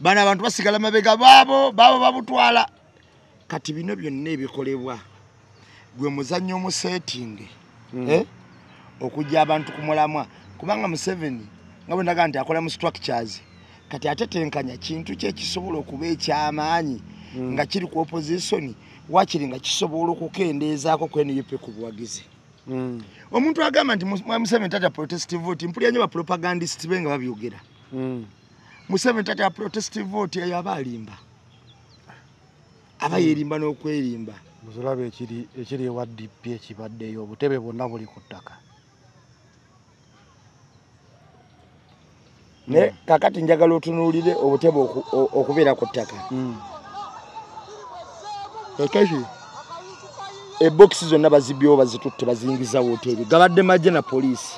Bano abantu basigala mabega baabo babutwala. Kati bino byonna ebikolebwa gwe muzannyo omusetinge okujja abantu ku mulamwa, kubanga Museveni nga bwe ndaga nti akola mu structures, kati atetenkanya kintu kye kisobola okuba ekyamaanyi nga kiri ku opposition, wakiri nga kisobola okukendeezaako ku NUP ku buwagizi. Omuntu agamba nti Museveni tata protest vote, mpulira nnyo ba propagandist be nga babyogera. Museveni tata protest vote eyo aba alimba, aba yerimba n'okwerimba. Muzulabe ekiri ewa DP ekibaddeyo, obutebe bwonna buli ku ttaka. Ne kakati njagala otunuulire obutebe okubeera ku ttaka. Kakati ebokisi zonna bazibyewo, bazitutte, baziyingiza woteeri, gabadde majje na poliisi.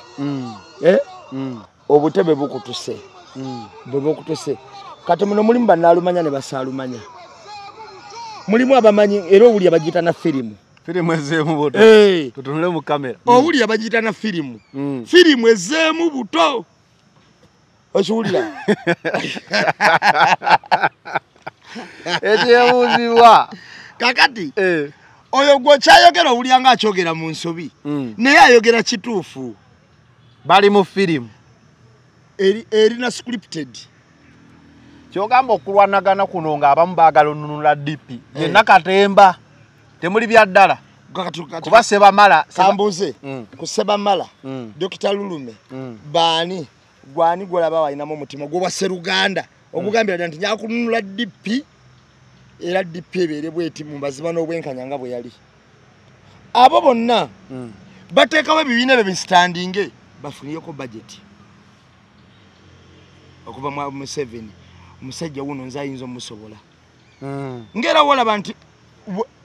Obutebe bukutuse, bwe bukutuse. Kati muno mulimu bannaalumanya ne basaalumanya, mulimu abamanyi era owulira bagiyita na firimu. Firimu ezzeemu buto. Tutunule mu kamera. Owulira bagiyita na firimu. Firimu ezzeemu buto. Okiwulira? Ekyebuuzibwa. Kakati oyo gwe kyayogera owulira nga akyogera mu nsobi, naye ayogera kituufu. Bali mu firimu erina scripted. Kyogamba okulwanagana kuno ng'abamu baagala onunula DP yenna katemba temuli bya ddala kuba Sebamala. Kambuze ku Sebamala, Dr. Lulume, baani gwani gwolaba walinamu omutima gwobwa Sseruganda ogugambira ddala nti nyakununula DP era DP ebeere bweti mu mazima n'obwenkanya nga bwe yali. Abo bonna bateekawo ebibiina ebyo bisitandinge bafuniyeko budget okuva mu Museveni. Omusajja wuno nze ayinza omusobola. Ngera wolaba nti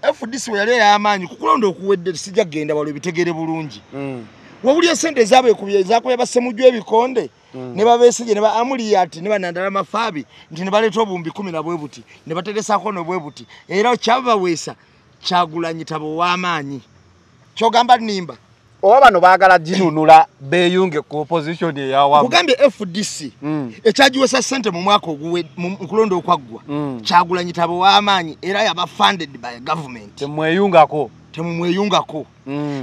FDC we yali ey'amaanyi ku kulonda okuwedde, sijja kugenda walo ebitegere bulungi. Wawulira sente ezaabwe ezakubya Basemujju ebikonde ne babeesige ne ba Amuriat ne banandala Mafaabi nti ne baleeta obuwumbi 10 na bwe buti ne bateresaako nobwe buti, era kyabaweesa Kyagulanyi tabo ow'amaanyi. Kyogamba nnimba? Oba bano baagala ginunula beeyunge ku opposition eyawamu. Kugambye FDC ekyagiwesa ssente mu mwaka mu kulonda okwaggwa, Kyagulanyi tabo ow'amaanyi era yaba funded by government. Temweyungako. Temumweyungako.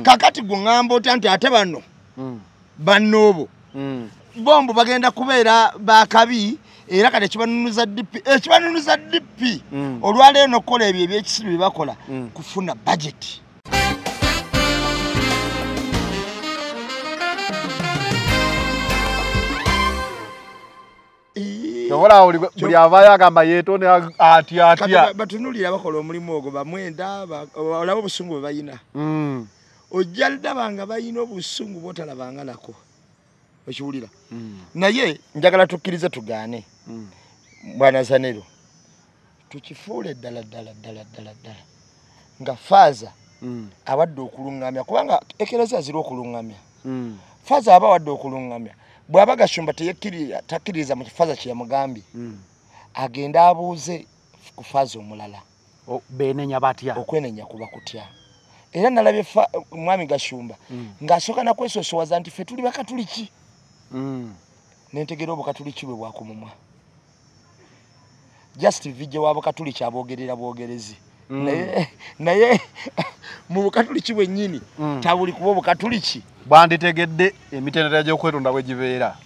Kakati gwe ŋŋamba otya nti ate bano bannoobo bombo bagenda kubeera bakabi, era kati ekibanunuza DP, ekibanunuza DP olwaleero n'okukola ebyo ebyekisiru bye bakola kufuna budget. Obola buli avaayo agamba yeetonde atya atya. Batunuulira bakola omulimu ogwo bamwenda, olaba obusungu bwe bayina. Ojja ndaba nga bayina obusungu bw'otalabanga nako. Okiwulira? Naye njagala tukkirize tugaane. Bwana Zanero, tukifuule ddala ddala ddala ddala ddala nga faaza awadde okuluŋŋamya, kubanga ekereziya ziri okuluŋŋamya. Faaza aba awadde okuluŋŋamya, bw'aba Gashumba takkiririza mu kifaza kye yamugambye, agende abuuze ku faaza omulala. Beenenya batya? Okwenenya kuba kutya? Era nalabye mwami Gashumba ng'asooka nakwesosowaza nti ffe tuli bakatuliki. Nentegera obukatuliki bwe bwakumumwa. Just vijje wa bukatuliki aboogerera bwogerezi. Naye mu bukatuliki bwennyini tabuli kuba obukatuliki. Banditegedde emitendera gy'okwetonda bwe gibeera.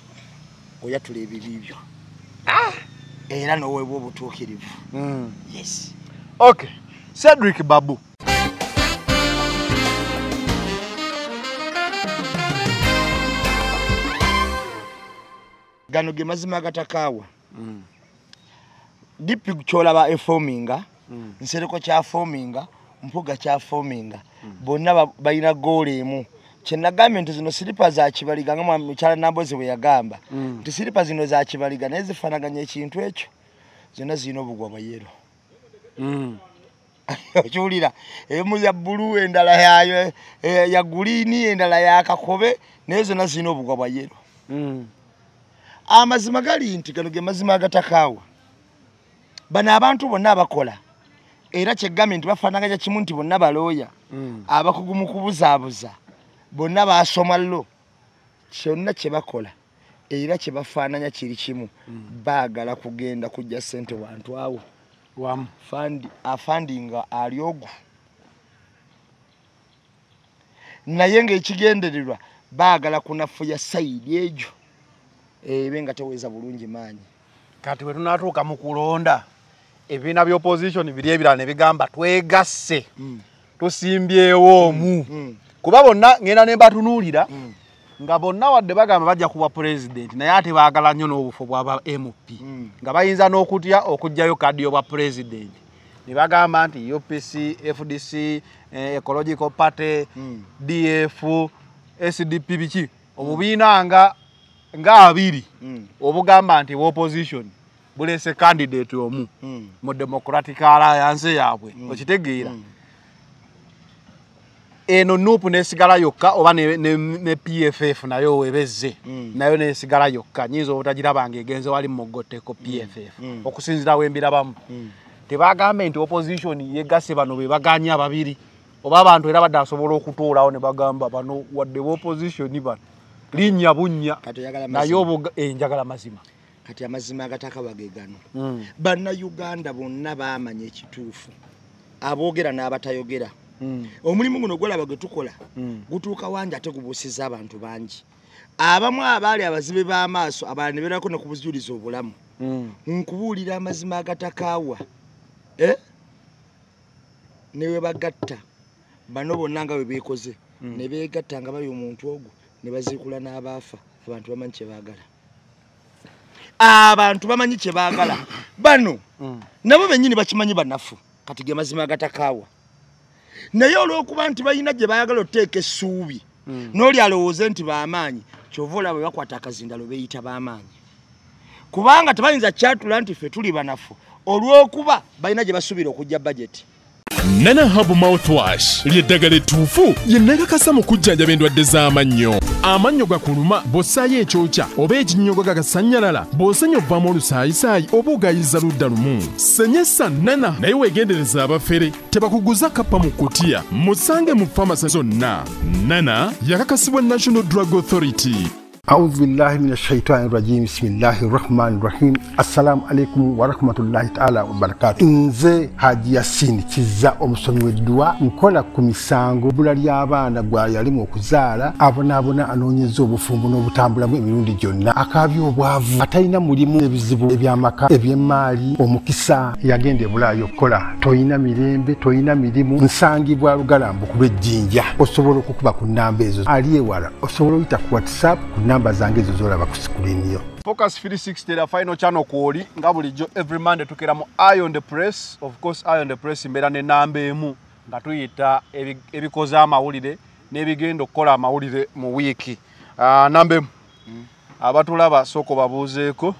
Oyatula ebibi byo. Era n'oweebwa obutuukirivu. Yes. Okay. Cedric Babu. Gano ge mazima agatakaawa. DP kyolaba efominga, Nsereko kyafominga, Mpuga kyafominga, bonna balina goal emu. Kye nagambye nti zino siripa za Kibaliga nga mukyala Nambozi bwe yagamba nti siripa zino za Kibaliga naye zifaanaganya ekintu ekyo, zonna zirina obugwa bwa yero. Okiwulira? Emu ya bbulu, endala ya guliini, endala ya kakobe, naye zonna zirina obugwa bwa yero. Amazima gali nti gano ge mazima agatakaawa. Bano abantu bonna abakola era kyegambye nti bafaanaganya kimu nti bonna balooya, abakugu mu kubuzaabuza, bonna baasoma lo, kyonna kye bakola Era kye bafaananya kiri kimu, baagala kugenda kujja ssente wantu awo wamu afandinga ali ogu, naye ng'ekigendererwa baagala kunafuya sayidi egyo ebe nga teweza bulungi maanyi. Kati bwe tunaatuuka mu kulonda ebibiina bya opposition biri ebirala ne bigamba twegasse, tusimbyewo omu, kuba bonna ngenda ne mbatunuulira nga bonna wadde bagamba bajja kuba president, naye ate baagala nnyo n'obufo bwa MP, nga bayinza n'okutya okuggyayo kaadi y'obwa president ne bagamba nti UPC, FDC, Ecological Party, DF, SDP, biki obubiina nga abiri obugamba nti opposition bulese candidate omu mu Democratic Alliance yaabwe, okitegeera. Eno NUP nesigala yokka oba ne PFF nayo webezze nayo nesigala yokka, nyinza obutagirabanga egenze wali mugotteko PFF okusinziira wembirabamu. Tebagambe nti opposition yegasse bano be baganya babiri, oba abantu era badde asobola okutuulawo ne bagamba bano wadde opposition bano linnya bunnya, naye njagala mazima. Kati amazima agataka gano, Bannayuganda bonna baamanya ekituufu, aboogera n'abatayogera. Omulimu guno gwolaba gwe tukola gutuuka wangi ate gubuusiza abantu bangi, abamu abaali abazibe b'amaaso, abalala ne beerako ne ku bujulizi obulamu. Nkubuulira amazima agatakaawa, ne we bagatta bano bonna nga bwe beekoze, ne beegatta nga bali omuntu ogwo ne baziikula n'abaafa. Abantu bamanyi kye baagala, abantu bamanyi kye baagala. Bano nabo bennyini bakimanyi banafu. Kati ge mazima agatakaawa, naye olw'okuba nti balina gye baagala oteeka essuubi, n'oli alowooze nti b'amaanyi, kyova olaba bwe bakwata akazindalo beeyita b'amaanyi, kubanga tebayinza kyatula nti ffe tuli banafu olw'okuba balina gye basuubira okujja bajeti. Nana Herbal Mouthwash ly'eddagala ettuufu lye nakakasa mu kujjanjaba endwadde z'amannyo. Amannyo gakuluma bw'ossaayo ekyokya oba ekinnyogo gagasannyalala, bw'osenya ovaamu olusaayisaayi oba ogayiza ludda lumu. Senyesa Nana, naye weegendereza abafere tebakuguza kappa mu kutiya. Musange mu famasi zonna. Nana yakakasibwa National Drug Authority. أعوذ بالله من الشيطان الرجيم، بسم الله الرحمن الرحيم. السلام عليكم ورحمة الله تعالى وبركاته. Nze Haji Yasin Kizza, omusomi w'edduwa, nkola ku misango, bbula ly'abaana, gwa yalimu okuzaala, abonaabona, anoonyeza obufumbo n'obutambulamu emirundi gyonna, akaabya obwavu, atalina mulimu, ebizibu eby'amaka, eby'emmaali, omukisa yagenda ebulaayo okukola, toyina mirembe, toyina mirimu. Nsangibwa Lugalambu ku lw'Ejjinja. Osobola okukuba ku nnamba ezo, ali ewala osobola oyita ku WhatsApp ku namba zange ezo zolaba ku screen yo. Focus 360 era final channel kwoli nga bulijjo every Monday tukera mu Eye on the Press. Of course Eye on the Press mbeera ne namba emu nga tuyita ebikoze amawulire n'ebigenda okukola amawulire mu wiiki. Namba emu, abatulaba sooka babuuzeeko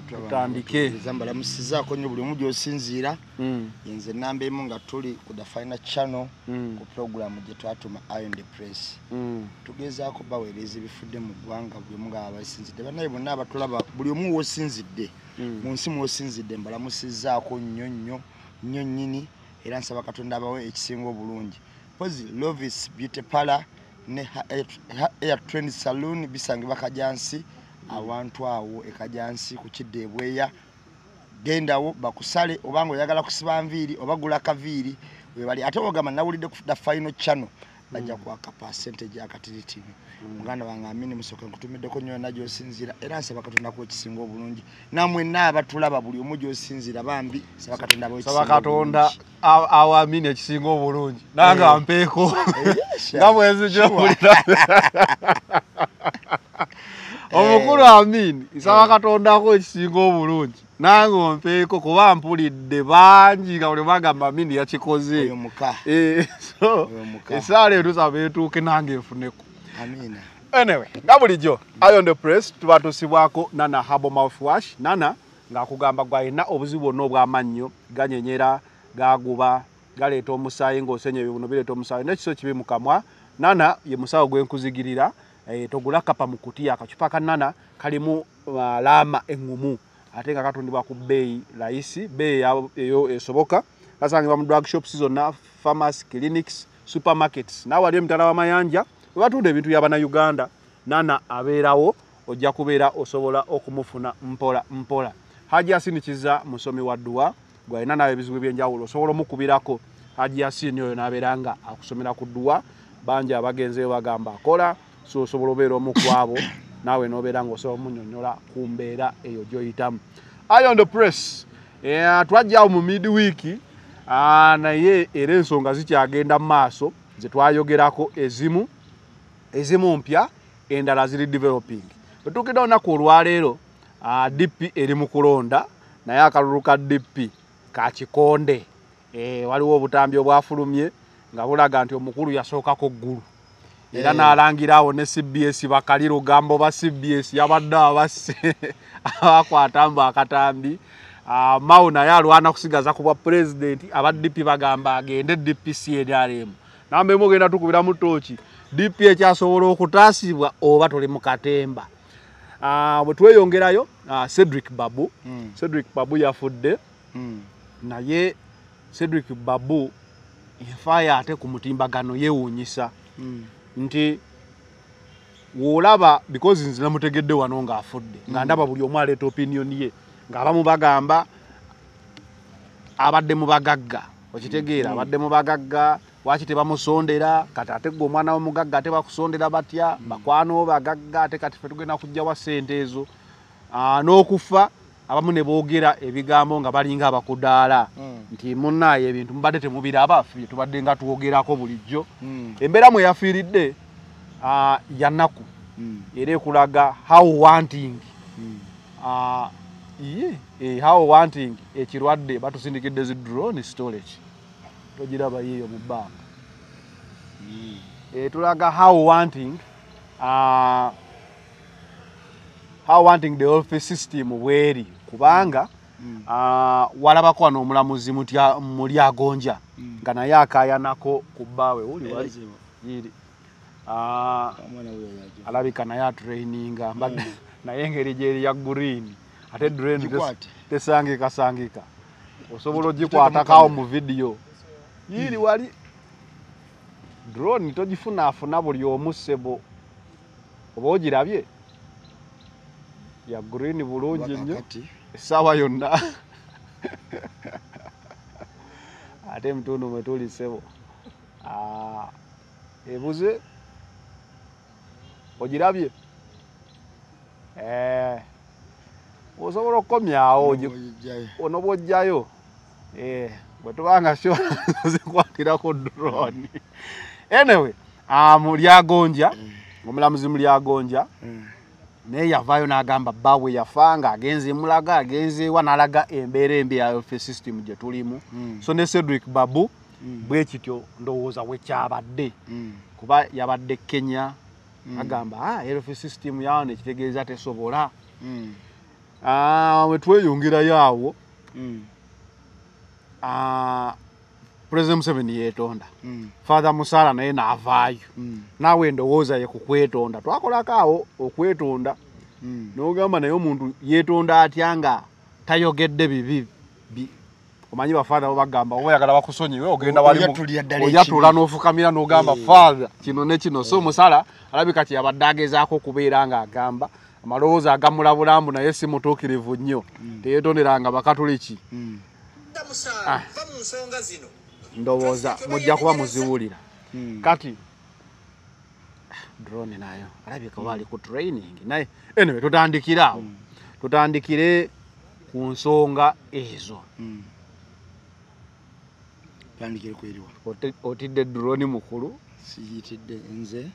tutandike. Mbalamusizaako nnyo buli omu gy'osinziira. Nze namba emu nga tuli ku the final channel ku programu gye twatuma Eye on the Press. Tugezaako baweereza ebifudde mu ggwanga buli omu nga abasinzidde. Bannaye bonna abatulaba buli omu w'osinzidde mu nsi mw'osinzidde, mbalamusizzaako nnyo nnyo nnyo nnyini, era nsaba Katonda abawe ekisinga obulungi. Mpozi Lovis Beauty Parlor ne Air Trend Saloon bisangibwa Kajansi, awantu awo e Kajansi ku kidda ebweya. Gendawo bakusale obanga oyagala kusiba nviiri oba gula kaviiri webali. Ate ogamba nawulidde ku the final channel, bajja kwaka percentage akatiritini. Muganda wange Amini Musoke, nkutumiddeko nnyo yonna gy'osinziira, era nsaba Katonda akuwe ekisinga obulungi. Nammwenna abatulaba buli omu gy'osinziira, bambi nsaba Katonda abawe Saba ekisinga Katonda obulungi. Awamini ekisinga obulungi nange ampeeko Yes, nga bwenzija owulira omukulu Amini, nsaba Katonda akuwe ekisinga obulungi nange ompeeko, kuba mpulidde bangi nga buli bagamba Amini yakikoze. Oyo muka. So Oyo muka. Esaala etusaba etuuke nange nfuneko. Amina. Anyway, nga bulijjo Eye on the Press tuba tusibwako Nana Herbal Mouthwash. Nana ng'akugamba gwalina obuzibu bwonna obw'amannyo, ganyenyera, gaguba, galeeta omusaayi ng'osenya ebibuno bireeta omusaayi n'ekiso kibi mu kamwa. Nana ye musawo gwenkuzigirira. Togula kapa mu kutiya. Akacupa ka Nana kalimu laama eŋŋumu ate nga katundibwa ku bbeeyi layisi, bbeeyi eyo esoboka. Kasangibwa mu drug shops zonna, pharmacy, clinics, supermarkets, naawe wali emitala w'amayanja we batunda ebintu by'abannayuganda. Nana abeerawo. ojja kubeera osobola okumufuna mpola mpola. Haji Yasini Kizza musomi wa dduwa, gwalina nawe ebizibu ebyenjawulo, osobola omukubirako Haji Yasini oyo n'abeera nga akusomera ku dduwa. Bangi abagenzeeyo bagamba akola, so osobola obeera omu ku abo naawe n'obeera ng'osobola omunyonnyola ku mbeera eyo gy'oyitamu. Eye on the press, twajjawo mu midweek, naye era ensonga zikyagenda mu maaso ze twayogerako, ezimu mpya, endala ziri developing. Bwe tuukidde olunaku olwaleero, DP eri mu kulonda, naye akalulu ka DP ka kikonde. Waliwo obutambi obwafulumye nga bulaga nti omukulu yasookako ggulu, era n'alangirawo ne CBS bakali lugambo ba CBS yabadde abasse abakwata mbu akatambi. Mao naye alwana kusigaza ku bwa pulezidenti, aba DP bagamba agende DP CNRM. Namba emu ogenda tukubiramu ttooki, DP ekyasobola okutaasibwa oba tuli mu katemba. Bwe tweyongerayo, Cedric Babu, Cedric Babu yafudde, naye Cedric Babu enfaayo ate ku mutimbagano yeewuunyisa nti w'olaba, because nze namutegedde wano ng'afudde, nga ndaba buli omu aleeta opinion ye, ng'abamu bagamba abadde mu bagagga, okitegeera, abadde mu bagagga, lwaki tebamusondera? Kati ate gwe omwana w'omugagga ate bakusondera batya? Bakwano bagagga, ate kati ffe tugenda kuggyawa ssente ezo? N'okufa abamu ne boogera ebigambo nga balinga abakudaala nti munnaaye ebintu mubadde temubiraba, ffe tubadde nga twogerako bulijjo. Embeera mwe yafiiridde ya nnaku, era ekulaga how wanting how wanting ekirwadde. Batusindikidde zi drone storage, togiraba yiiyo mu bbanga, etulaga how wanting the health system bweri, kubanga walabako wano omulamuzi Mulyagonja nga naye akaayanako ku bbaawe uli wali yiri, alabika naye atraininga mbadde naye engeri gyeri ya green, ate drone tesangika sangika, osobola ogikwatako awo mu vidiyo yiri wali. Drone togifunaafuna buli omu ssebo, oba ogirabye ya green bulungi nnyo essaawa yonna. Ate emutundu mwe tuli ssebo ebuze, ogirabye, osobola okukomyawo ono bw'ojjayo, bwe tubanga syo zikwatirako drone. Anyway, Mulyagonja, omulamuzi Mulyagonja naye yavaayo n'agamba bbaawe yafa nga agenze mulaga, agenze wa, n'alaga embeera embi ya health system gye tulimu. So ne Cedric Babu bwe kityo ndowooza bwe kyabadde, kuba yabadde Kenya, agamba health system yawano ekitegeeza tesobola. Bwe tweyongerayo awo, President Museveni yeetonda, Father Musala naye n'avaayo, naawe endowooza ye ku kwetonda twakolako awo okwetonda, n'ogamba naye omuntu yeetonda atya nga tayogedde bibi? Omanyi bafaatha bo bagamba oba oyagala bakusonyiwe ogenda wali oyatula n'ofukamira n'ogamba father kino ne kino. So Musala alabika kye yabadde agezaako okubeera ng'agamba amaloboozi agamulabulambu, naye si mutuukirivu nnyo, teyeetonderanga bakatuliki. Ndowooza mujja kuba muziwulira. Kati drone nayo alabika bali ku training naye. Anyway, tutandikire awo, tutandikire ku nsonga ezo. Tandikire kweriwa. Otidde drone mukulu? Siyitidde nze.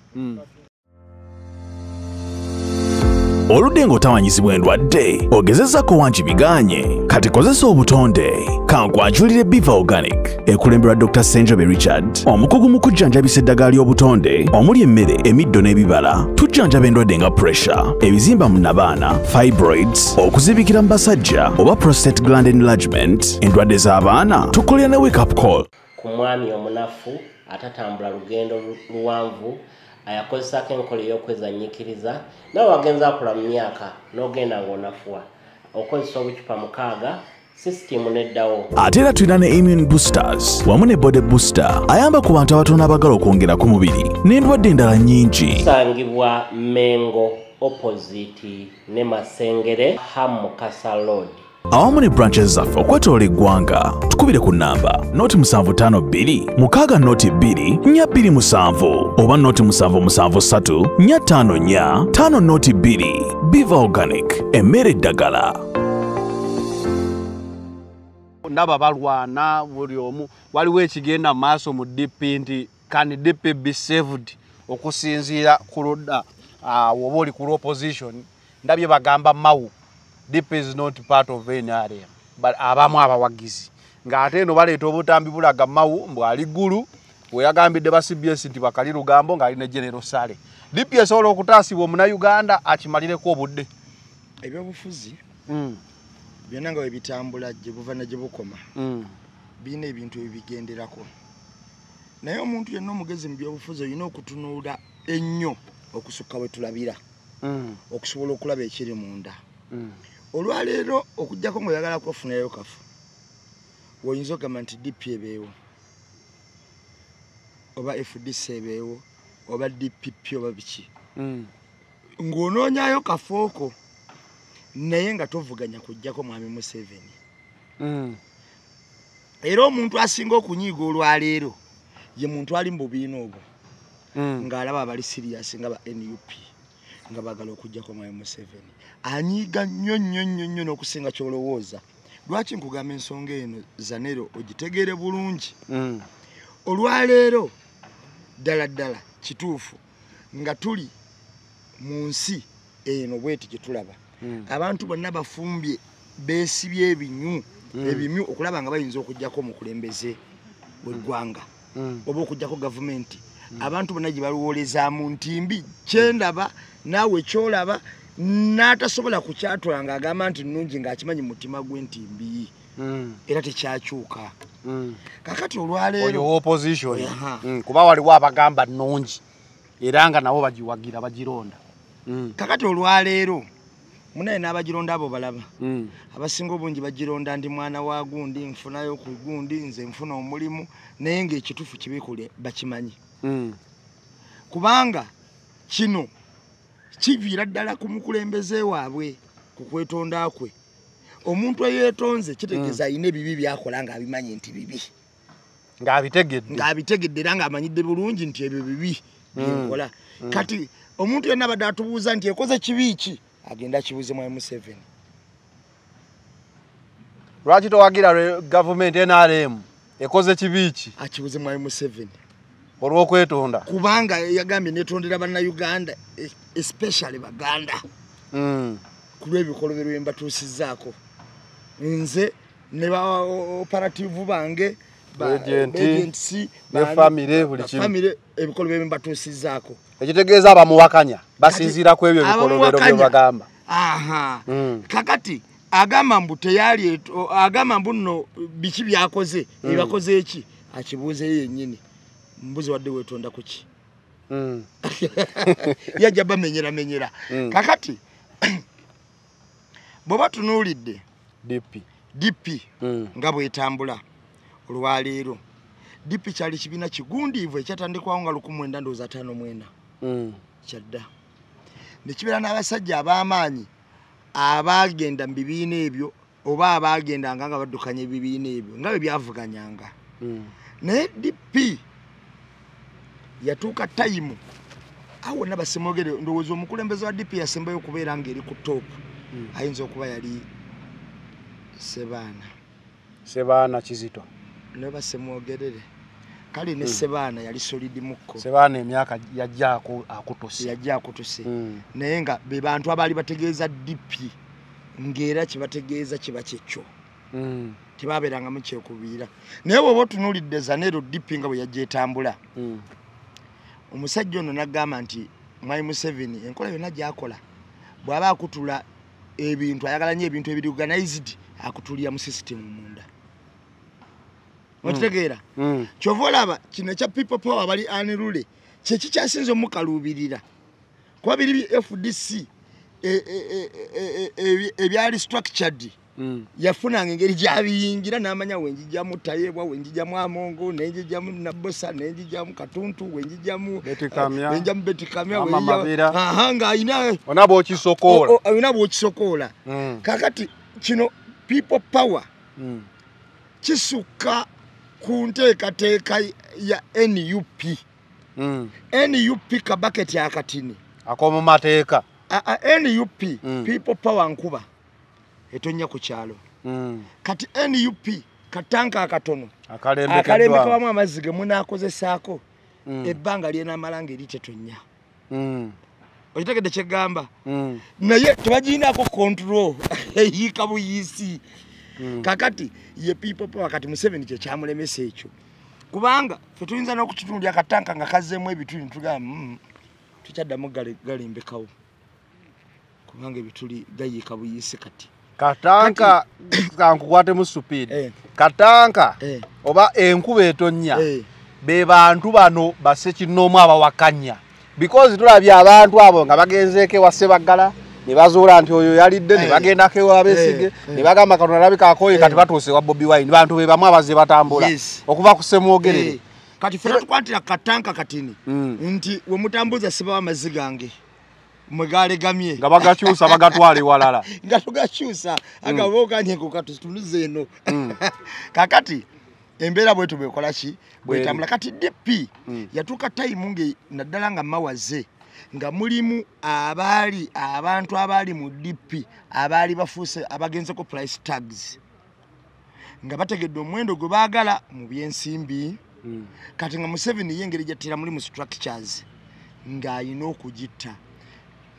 Oludde ng'otawanyizibwa endwadde, ogezezaako wangi biganye, kati kozesa obutonde. Kankwanjulire Biva Organic ekulemberwa Dr. Senjobe Richard, omukugu mu kujjanjabisa eddagala ly'obutonde omuli emmere, emiddo n'ebibala. Tujjanjaba endwadde nga pressure, ebizimba mu nnabaana, fibroids, okuzibikira mu basajja oba prostate gland enlargement, endwadde z'abaana. Tukolera ne wake up call. Ku mwami omunafu atatambula lugendo luwanvu, ayakozesako enkola ey'okwezanyiikiriza, nawe wagenza akula mu myaka n'ogenda ng'onafuwa, okozesa obucupa 6 sisitimu neddawo. Ate era tulina ne immune boosters wamu ne body booster ayamba ku bantu abatono abagala okwongera ku mubiri n'endwadde endala nnyingi. Tusangibwa Mengo Opposite ne Masengere Ham Mukasa Road. Awamu ne branches zaffe okwetoola eggwanga, tukubire ku namba 0752 602 427 oba 0773 454 52. Biva Organic, emmere eddagala. Ndaba balwana buli omu, waliwo ekigenda maaso mu DP nti can DP be saved okusinziira ku ludda oba oli ku opposition. Ndabye bagamba Mao DP is not part of NRM, but abamu abawagizi ng'ate eno baleeta obutambi bulaga Mao mbu ali Ggulu, we yagambidde ba CBS nti bakali lugambo ng'ali ne General Saleh. DP esobola okutaasibwa omunnayuganda akimalireko obudde. Ebyobufuzi byonna nga bwe bitambula gye buva ne gye bukoma, birina ebintu ebibigenderako. Naye omuntu yenna omugezi mu byobufuzi olina okutunuula ennyo okusukka we tulabira, okusobola okulaba ekiri munda. Olwaleero okuggyako ng'oyagala kwefunayo kafu, oyinza okugamba nti DP ebeewo oba FDC ebeewo oba DPP oba biki, ng'onoonyayo kafu okwo, naye nga tovuganya kuggyako Mwami Museveni. Era omuntu asinga okunyiiga olwaleero ye muntu ali mu bubiina obwo, ng'alaba abali serious nga ba NUP nga baagala okuggyako Mwami Museveni. Anyiiga nnyo nnyo nnyo nnyo n'okusinga ky'olowooza. Lwaki nkugamba ensonga eno Zanero ogitegeere bulungi? Olwaleero ddala ddala kituufu nga tuli mu nsi eno bweti gye tulaba, abantu bonna bafumbye beesibye ebinyu ebimyu okulaba nga bayinza okuggyako omukulembeze w'eggwanga oba okuggyako gavumenti. Abantu bonna gye balowoolezaamu nti mbi, kyendaba naawe kyolaba, n'atasobola kukyatula ng'agamba nti nnungi ng'akimanyi mu mutima gwe nti mbi, era tekyakyuka. Kakati olwaleero oyo opposition, kuba waliwo abagamba nnungi era nga nabo bagiwagira bagironda. Kakati olwaleero munaye n'abagironda abo balaba, abasinga obungi bagironda ndi mwana wa gundi, nfunayo ku gundi, nze nfuna omulimu, naye ng'ekituufu kibikule bakimanyi. Kubanga kino kiviira ddala ku mukulembeze waabwe ku kwetonda kwe. Omuntu eyeetonze kitegeeza alina ebibi by'akola ng'abimanyi nti bibi, ng'abitegedde era ng'amanyidde bulungi nti ebyo bibi byenkola. Kati omuntu yenna abadde atubuuza nti ekoze kibi ki, agenda akibuuze Mwami Museveni. Lwaki towagira gavumenti NRM ekoze kibi ki? Akibuuze Mwami Museveni olw'okwetonda, kubanga yagambye neetondera Bannayuganda especially Baganda ku lw'ebikolobero bye mbatuusizzaako. Nze ne ba operative bange, agents ne famire, buli kimu famire, ebikolobero bye mbatuusizzaako. Ekitegeeza abamuwakanya basinziira ku ebyo ebikolobero bye bagamba. Kakati agamba mbu teyali, agamba mbu nno biki byakoze, ebakoze eki, akibuuzeyo yennyini. Mbuzi wadde weetonda ku ki? Yajja bamenyeramenyera. Kakati bw'oba tunuulidde DP nga bw'etambula olwaleero, DP kyali kibiina kigundiivu ekyatandikwawo nga 1959 kyadda, ne kibeera n'abasajja ab'amaanyi abaagenda mu bibiina ebyo oba abaagendanga nga baddukanya ebibiina ebyo nga bwe byavuganyanga. Naye DP yatuuka tayimu awo wonna basemwogere. Ndowooza omukulembeze wa DP yasembayo okubeera ng'eri ku top ayinza okuba yali Sebaana. Sebaana Kizito. Ne basemwogerere. Kale ne Sebaana yali solid mukko. Sebaana emyaka yajja akutuse. Yajja akutuse. Naye nga be bantu abaali bategeeza DP ng'era kibategeeza kiba kyekyo. Tebabeerangamu kyekubiira. Naye bw'oba otunuulidde Zanero DP nga bwe yajja etambula, omusajja ono n'agamba nti Mwami Museveni enkola yonna gy'akola bw'aba akutula ebintu ayagala nnyo ebintu ebiri organized, akutulira mu system munda. Okitegeera? Kyova olaba kino ekya people power bali unruly kye kikyasinze omukaluubirira, kuba biri FDC ebyali structured Yafunanga engeri gy'abiyingira n'amanya wenjijjamu Tayebwa, wenjijjamu Amongo, nenjijjamu Nabosa, nenjijjamu Katuntu, wenjijjamu Betty Kamya, nga ayina ona bw'okisokoola, oyina bw'okisokoola. Kakati kino people power kisukka ku nteekateeka ya NUP. NUP kabaketi akatini ak'omu mateeka. NUP people power nkuba etonya ku kyalo. Kati NUP katanka akatono akalembekebwamu amazzi ge munaakozesaako ebbanga lyenaamala ng'eri tetonya. Okitegedde kyegamba? Naye tebagiyinaako control, eyiika buyiisi. Kakati ye people power kati Museveni kye kyamulemesa ekyo, kubanga ffe tuyinza n'okukitundya akatanka nga kazzeemu ebituli netugamba tukyaddamu galembekawo kubanga ebituli gayiika buyiisi. Kati katanka kankukwatemu supiidi. Katanka oba enkuba etonnya be bantu bano bassekinnoomu abawakanya, because tulabye abantu abo nga bagenzeeko ewa Ssebaggala ne bazuula nti oyo yalidde, ne bagendako ewa Besigye ne bagamba Katonda alabika akooye, kati batuuse ewa Bobi Wine. Bantu be bamu abazze batambula okuva ku Ssemwogerere. Kati ffe tukwatira katanka katini nti we mutambuza sibawa amazzi gange mwegalegamye nga bagakyusa bagatwala ewalala, nga tugakyusa agaboganye kukatutunuze eno. Kakati embeera bwetu bwekola ki bwetambula. Kati DP yatuuka tayimu nge naddala nga mawaze nga mulimu abaali abantu abaali mu DP abaali bafuuse abagenzeko price tags nga bategedde omuwendo gwe baagala mu byensimbi. Kati nga Museveni ye engeri gy'attira mulimu structures ng'ayina okugitta.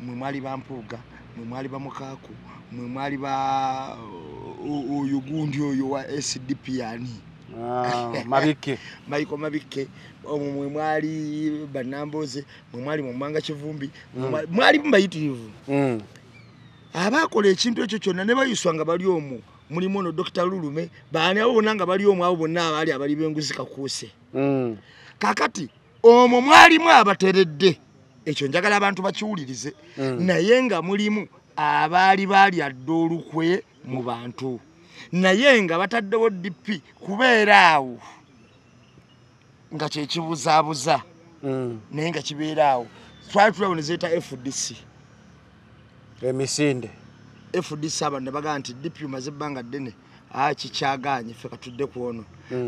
Mwe mwali ba Mpuuga, mwe mwali ba Mukaaku, mwe mwali ba oyo gundi oyo wa SDP ani Mabikke, Michael Mabikke, omwo mwe mwali Bannamboze, mwe mwali Mwanga Kivumbi, mwali mbayitirivu. Abakola ekintu ekyo kyonna ne bayiswa nga bali omwo. Mulimu ono Dr. Lulume, baani abo bonna nga bali omwo, abo bonna abaali abali b'enguzi Kakuuse. Kakati omwo mwalimu abateredde, ekyo njagala abantu bakiwulirize, naye nga mulimu abaali baalya dda olukwe mu bantu, naye nga bataddewo DP kubeera awo nga kyekibuzaabuza, naye nga kibeera awo. Twali tulaba ne zeeta FDC emisinde. FDC abantu ne bagamba nti DP omaze ebbanga ddene, kikyagaanye ffe katudde ku ono.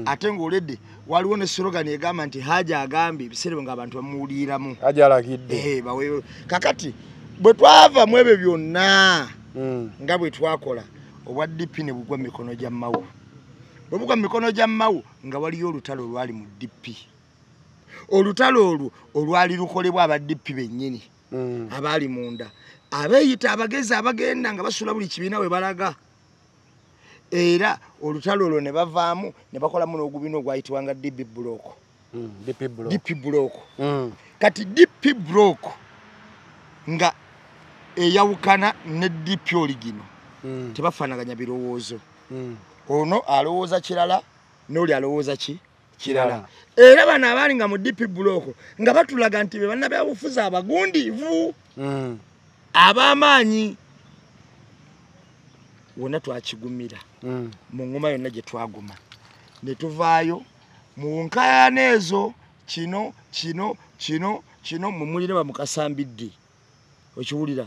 Ate ng'oledde waliwo ne slogan egamba nti Haji agambye, ebiseera nga abantu bamuwuliramu, Haji alagidde. Kakati bwe twava mu ebyo byonna nga bwe twakola obwa DP ne bugwa mu mikono gya Mao. Bwe bugwa mu mikono gya Mao nga waliyo olutalo olwali mu DP, olutalo olwo olwali lukolebwa aba DP bennyini abaali munda, abeeyita abagezi abagenda nga basula buli kibiina we balaga. Era olutalo olwo ne bavaamu ne bakolamu n'ogubiina ogwayitibwanga DP block. DP block. Kati DP block nga eyawukana ne DP oligino, tebafaanaganya birowoozo. Ono alowooza kirala n'oli alowooza ki kirala. Era bano abaali nga mu DP block nga batulaga nti be bannabyabufuzi abagundiivu ab'amaanyi. Wonna twakigumira mu ngoma yonna gye twaguma ne tuvaayo mu nkaayana ezo, kino kino kino kino mumulire bamukasambidde, okiwulira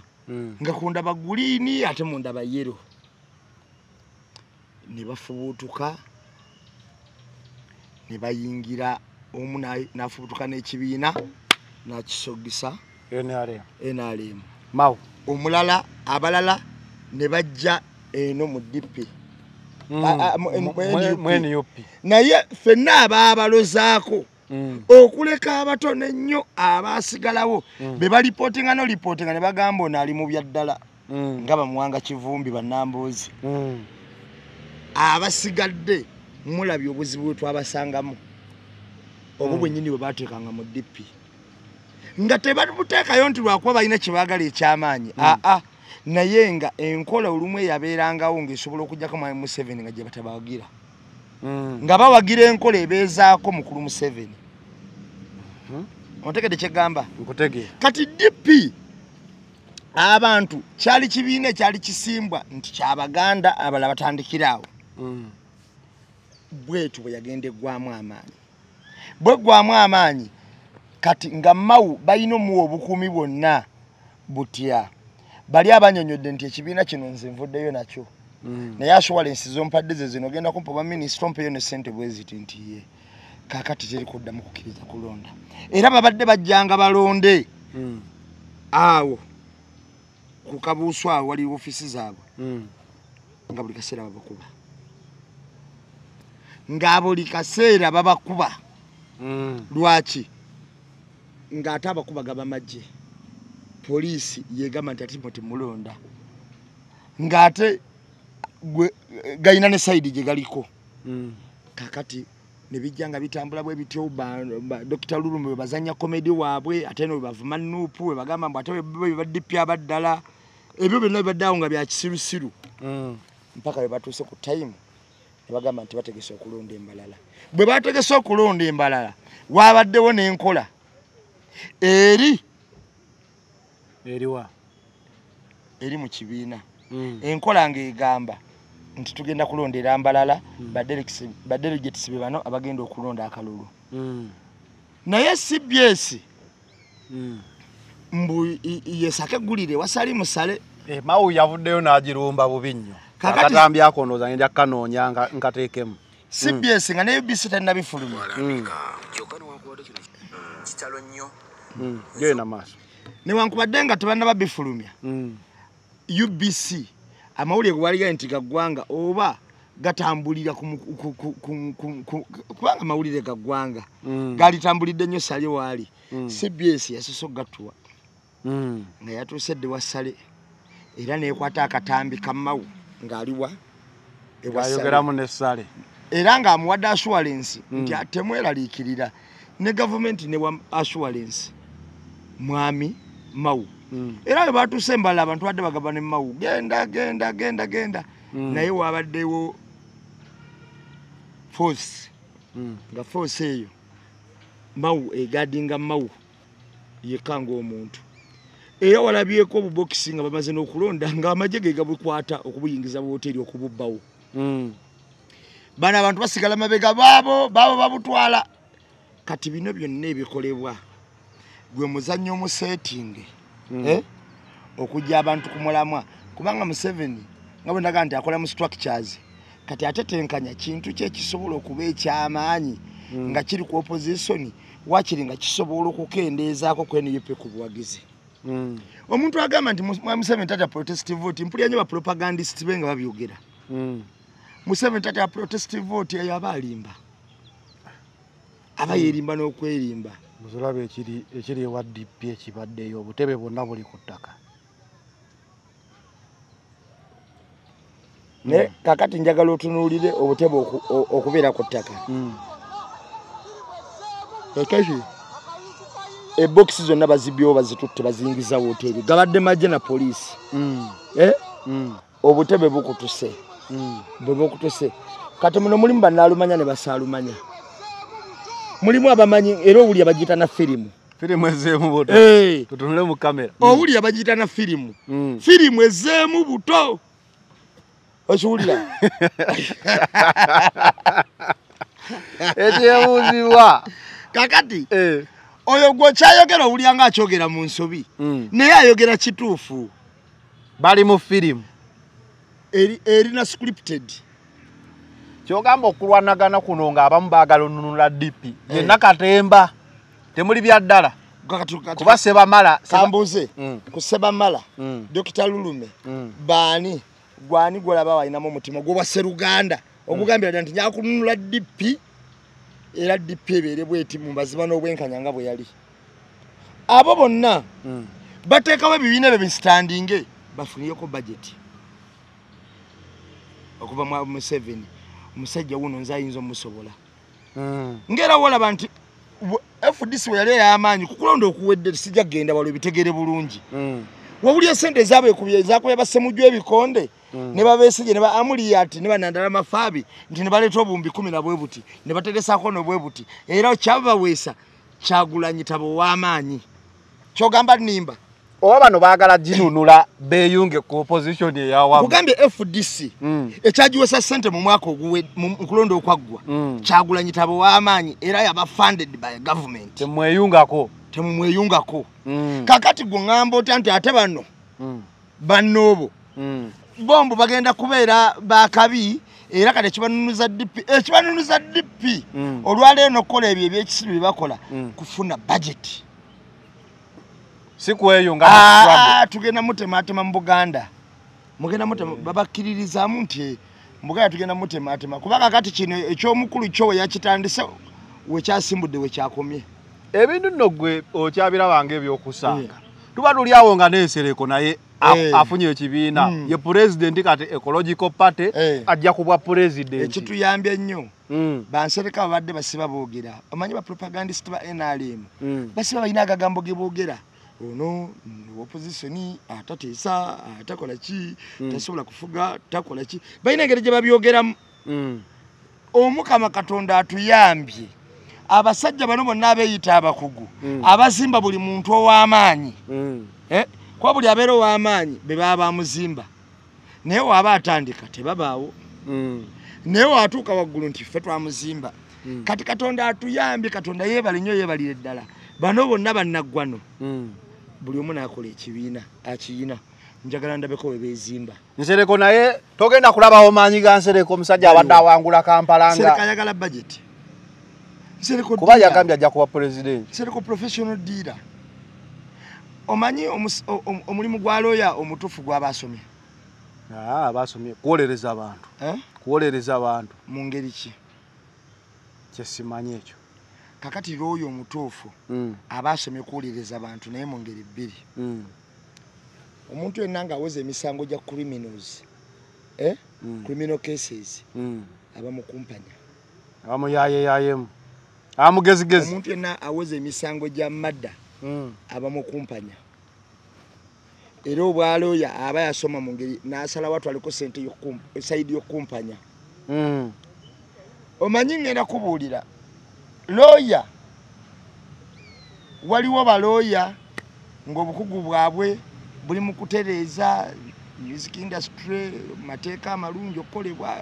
nga kundaba guliini ate mundaba yero, ne bafubuutuka ne bayingira omu n'afubutuka n'ekibiina n'akisogisa NRM. Mao omulala abalala ne bajja eno mu DP mu NUP. Naye ffenna abaabalozaako okuleka abatono ennyo abaasigalawo be balipootinga n'olipootinga ne bagamba ono ali mu bya ddala nga Bamuwanga Kivumbi Bannambozi. Abasigadde mulabye obuzibu bwe twabasangamu obwo bwennyini bwe baateekanga mu DP nga tebabuteekayo nti lwakuba balina kye baagala eky'amaanyi, aa naye nga enkola olumu eyabeerangawo ng'esobola okuggyako Mwami Museveni nga gye batabawagira, nga bawagira enkola ebeezaako mukulu Museveni. Ontegedde kyegamba? Nkutegeera. Kati DP Abantu kyali kibiina kyali kisimbwa nti kyabaganda abalala batandikira awo. Bwetu bwe yagenda eggwamu amaanyi. Bweggwamu amaanyi kati nga Mao balina omuwa obukuumi bwonna butya. Bali abanyonyodde nti ekibiina kino nze nvuddeyo nakyo. Naye assurance zompadde ze zino ogenda kumpa oba minisita ompeyo ne ssente bwe ziti nti ye. Kaakati teri kuddamu kukkiriza kulonda. Era babadde bajjanga balonde awo ku kabuusu awo wali ofiisi zaabwe nga buli kaseera babakuba. Nga buli kaseera babakuba. Lwaki? Ng'ate abakuba gaba magye. Poliisi yegamba nti ate mwe temulonda. Ng'ate galina ne sayidi gye galiko. Kaakati ne bijja nga bitambula bwe bityo, Dr. Lulume bwe bazannya komedi waabwe, ate no bwe bavuma NUP, bwe bagamba mbu ate bwe ba DP abaddala. Ebyo byonna bibadde awo nga bya kisirusiru. Mpaka bwe batuuse ku time ne bagamba nti bategese okulonda embalala. Bwe bategese okulonda embalala, waabaddewo n'enkola eri eriwa eri mu kibiina. Enkola ng'egamba nti tugenda kulondera mbalala, ba delegates be bano abagenda okulonda akalulu. Naye CBS mbu yesake eggulire wasali musale. Mao yavuddeyo n'agirumba bubi nnyo. Akatambi ako ndowooza ngenda kukanoonya nkateekemu. CBS nga ne UBC tennabifulumya. Genda maaso. Newankubadde nga tebannaba bifulumya. UBC amawulire ge waliga nti gaggwanga oba gatambulira kubanga amawulire gaggwanga galitambulidde nnyo Sale waali. CBS yasoose okugatuwa nga yatuuse dde wa Sale era neekwata akatambi ka Mao ng'aliwa ewa Sale. Ayogeramu ne Sale. Era ng'amuwadde assurance nti temweraliikirira ne gavumenti ne wa assurance mwami Mao. Era bwe batuuse embala abantu badde bagaba ne Mao genda genda genda genda. Naye wabaddewo force nga force eyo Mao egadinga Mao yekka ng'omuntu. Era walabyeko obubokisi nga bamaze n'okulonda ng'amagye ge gabukwata okubuyingiza woteeri okububbawo. Bano abantu basigala mabega baabo babutwala. Kati bino byonna ebikolebwa gwe muzannyo omuseetinge okujja abantu ku mulamwa, kubanga Museveni nga bwe ndaga nti akola mu structures, kati ate tenkanya kintu kye kisobola okuba ekyamaanyi nga kiri ku opposition, wakiri nga kisobola okukendeezaako ku NUP ku buwagizi. Omuntu agamba nti Museveni tatya protest vote, mpulira nnyo ba propagandist be nga babyogera. Museveni tatya protest vote, eyo aba alimba. Aba yeerimba n'okwerimba. Muzulabe ekiri ewa DP ekibaddeyo, obutebe bwonna buli ku ttaka. Ne kakati njagala otunuulire obutebe okubeera ku ttaka. Kakati ebokisi zonna bazibyewo bazitutte baziyingiza woteeri, gabadde magye na poliisi. Obutebe bukutuse. Bwe bukutuse. Kati muno mulimu bannaalumanya ne basaalumanya. Mulimu abamanyi era owulira bagiyita na firimu. Firimu ezzeemu buto. Tutunule mu kamera. Owulira bagiyita na firimu. Firimu ezzeemu buto. Okiwulira? Ekyebuuzibwa. Kakati oyo gw'okyayogera owulira ng'akyogera mu nsobi. Naye ayogera kituufu. Bali mu firimu. Erina scripted. Kyogamba okulwanagana kuno ng'abamu baagala onunula DP. Yenna katemba temuli bya ddala. Kuba Sebamala kambuze ku Sebamala Dr. Lulume baani gwani gwolaba walinamu omutima gwe Sseruganda ogugambira ddala nti njakununula DP era DP ebeere bweti mu mazima n'obwenkanya nga bwe yali. Abo bonna bateekawo ebibiina ebyo bisitandinge bafuniyeko budget okuva mu Museveni. Omusajja wuno nze ayinza omusobola. Ng'era wolaba nti FDC we yali ey'amaanyi ku kulonda okuwedde sijja kugenda waliwo bitegere bulungi. Wawulira ssente ezaabwe ezakubya Bassemujju ebikonde ne babeesige ne ba Amuriat ne banandala Mafaabi nti ne baleeta obuwumbi 10 na bwe buti ne bateresaako n'obwe buti era kyabaweesa Kyagulanyi tabo ow'amaanyi. Kyogamba nnimba. Oba bano baagala ginunula beeyunge ku opposition eyawamu. Kugambye FDC ekyagiwesa ssente mu mwaka mu kulonda okwaggwa, Kyagulanyi tabo w'amaanyi era yaba funded by government. Temweyungako. Temumweyungako. Kakati gwe ŋŋamba otya nti ate bano bannoobo bombo bagenda kubeera bakabi, era kati ekibanunuza DP, ekibanunuza DP olwaleero n'okukola ebyo ebyekisiru bye bakola kufuna budget. Si kweyunga mu struggle. Tugenda mutematema mu Buganda. Mugenda mutema, babakkiririzaamu nti mu Buganda tugenda mutematema, kuba kakati kino eky'omukulu kyo we yakitandise wekyasimbudde wekyakomye. Ebintu nno ggwe okyabirabanga ebyokusanga. Tuba tuli awo nga n'ensereko naye afunye ekibiina. Ye pulezidenti kati Ecological Party ajja kubwa pulezidenti. Ekituyambye ennyo, bansereka babadde basiba boogera. Omanyi ba propagandist ba NRM basiba balina agagambo ge boogera. Ono opposition atateesa, atakola ki, tasobola kufuga, takola ki, balina engeri gye babyogeramu. Omukama Katonda atuyambye, abasajja bano bonna abeeyita abakugu abazimba buli muntu ow'amaanyi, kuba buli abeera ow'amaanyi be baba bamuzimba, naye waaba atandika tebabaawo, naye waatuuka waggulu nti ffe twamuzimba. Kati Katonda atuyambye, Katonda yeebale nnyo, yeebalire ddala. Bano bonna bannaggwano, buli omu n'akola ekibiina akiyina. Njagala ndabeko we beezimba. Nsereko naye togenda kulabawo maanyi ga Nsereko, omusajja abadde awangula Kampala nga Nsereko ayagala budget. Nsereko kuba yagambye ajja kuba pulezidenti. Nsereko professional dealer. Omanyi omulimu gwa lawyer omutuufu gw'abasomye? Abasomye kuwolereza abantu. Kuwolereza abantu. Mu ngeri ki? Kyesimanyi ekyo. Kakati lawyer omutuufu abasomye kuwolereza abantu naye mu ngeri bbiri. Omuntu yenna ng'awoza emisango gya criminals, criminal cases, abamukumpanya. Abamuyaayeyaayemu. Amugezigezi. Omuntu yenna awoza emisango gya madda abamukumpanya. Era obwalooya aba yasoma mu ngeri n'asalawo atwaliko ssente sayidi y'okukumpanya. Omanyi ngenda kubuulira, looya waliwo balooya ng'obukugu bwabwe buli mu kutereeza music industry, mateeka amalungi okukolebwa.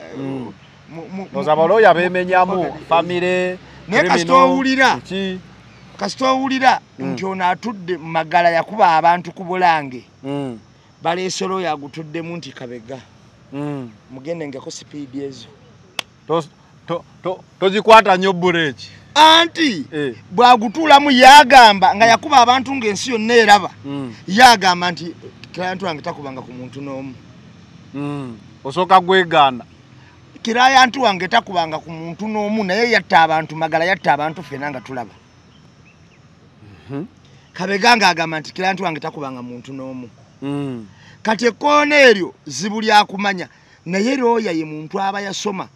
Oza abalooya beemenyamu famire. Naye kasita owulira nti ono atudde mu Magala yakuba abantu ku Bulange, baleese looya agutuddemu nti Kabega, mugende ngako sipiidi ezo. Tozikwata nnyo bureeki. Anti bw'agutuulamu yagamba nga yakuba abantu ng'ensi yonna eraba, yagamba nti client wange takubanga ku muntu n'omu. Osooka gwegaana. Client wange takubanga ku muntu n'omu, naye yatta abantu Magala, yatta abantu ffenna nga tulaba. Kabega ng'agamba nti client wange takubanga muntu n'omu. Kati ekkoona eryo zibu lyakumanya, naye looya ye muntu aba yasoma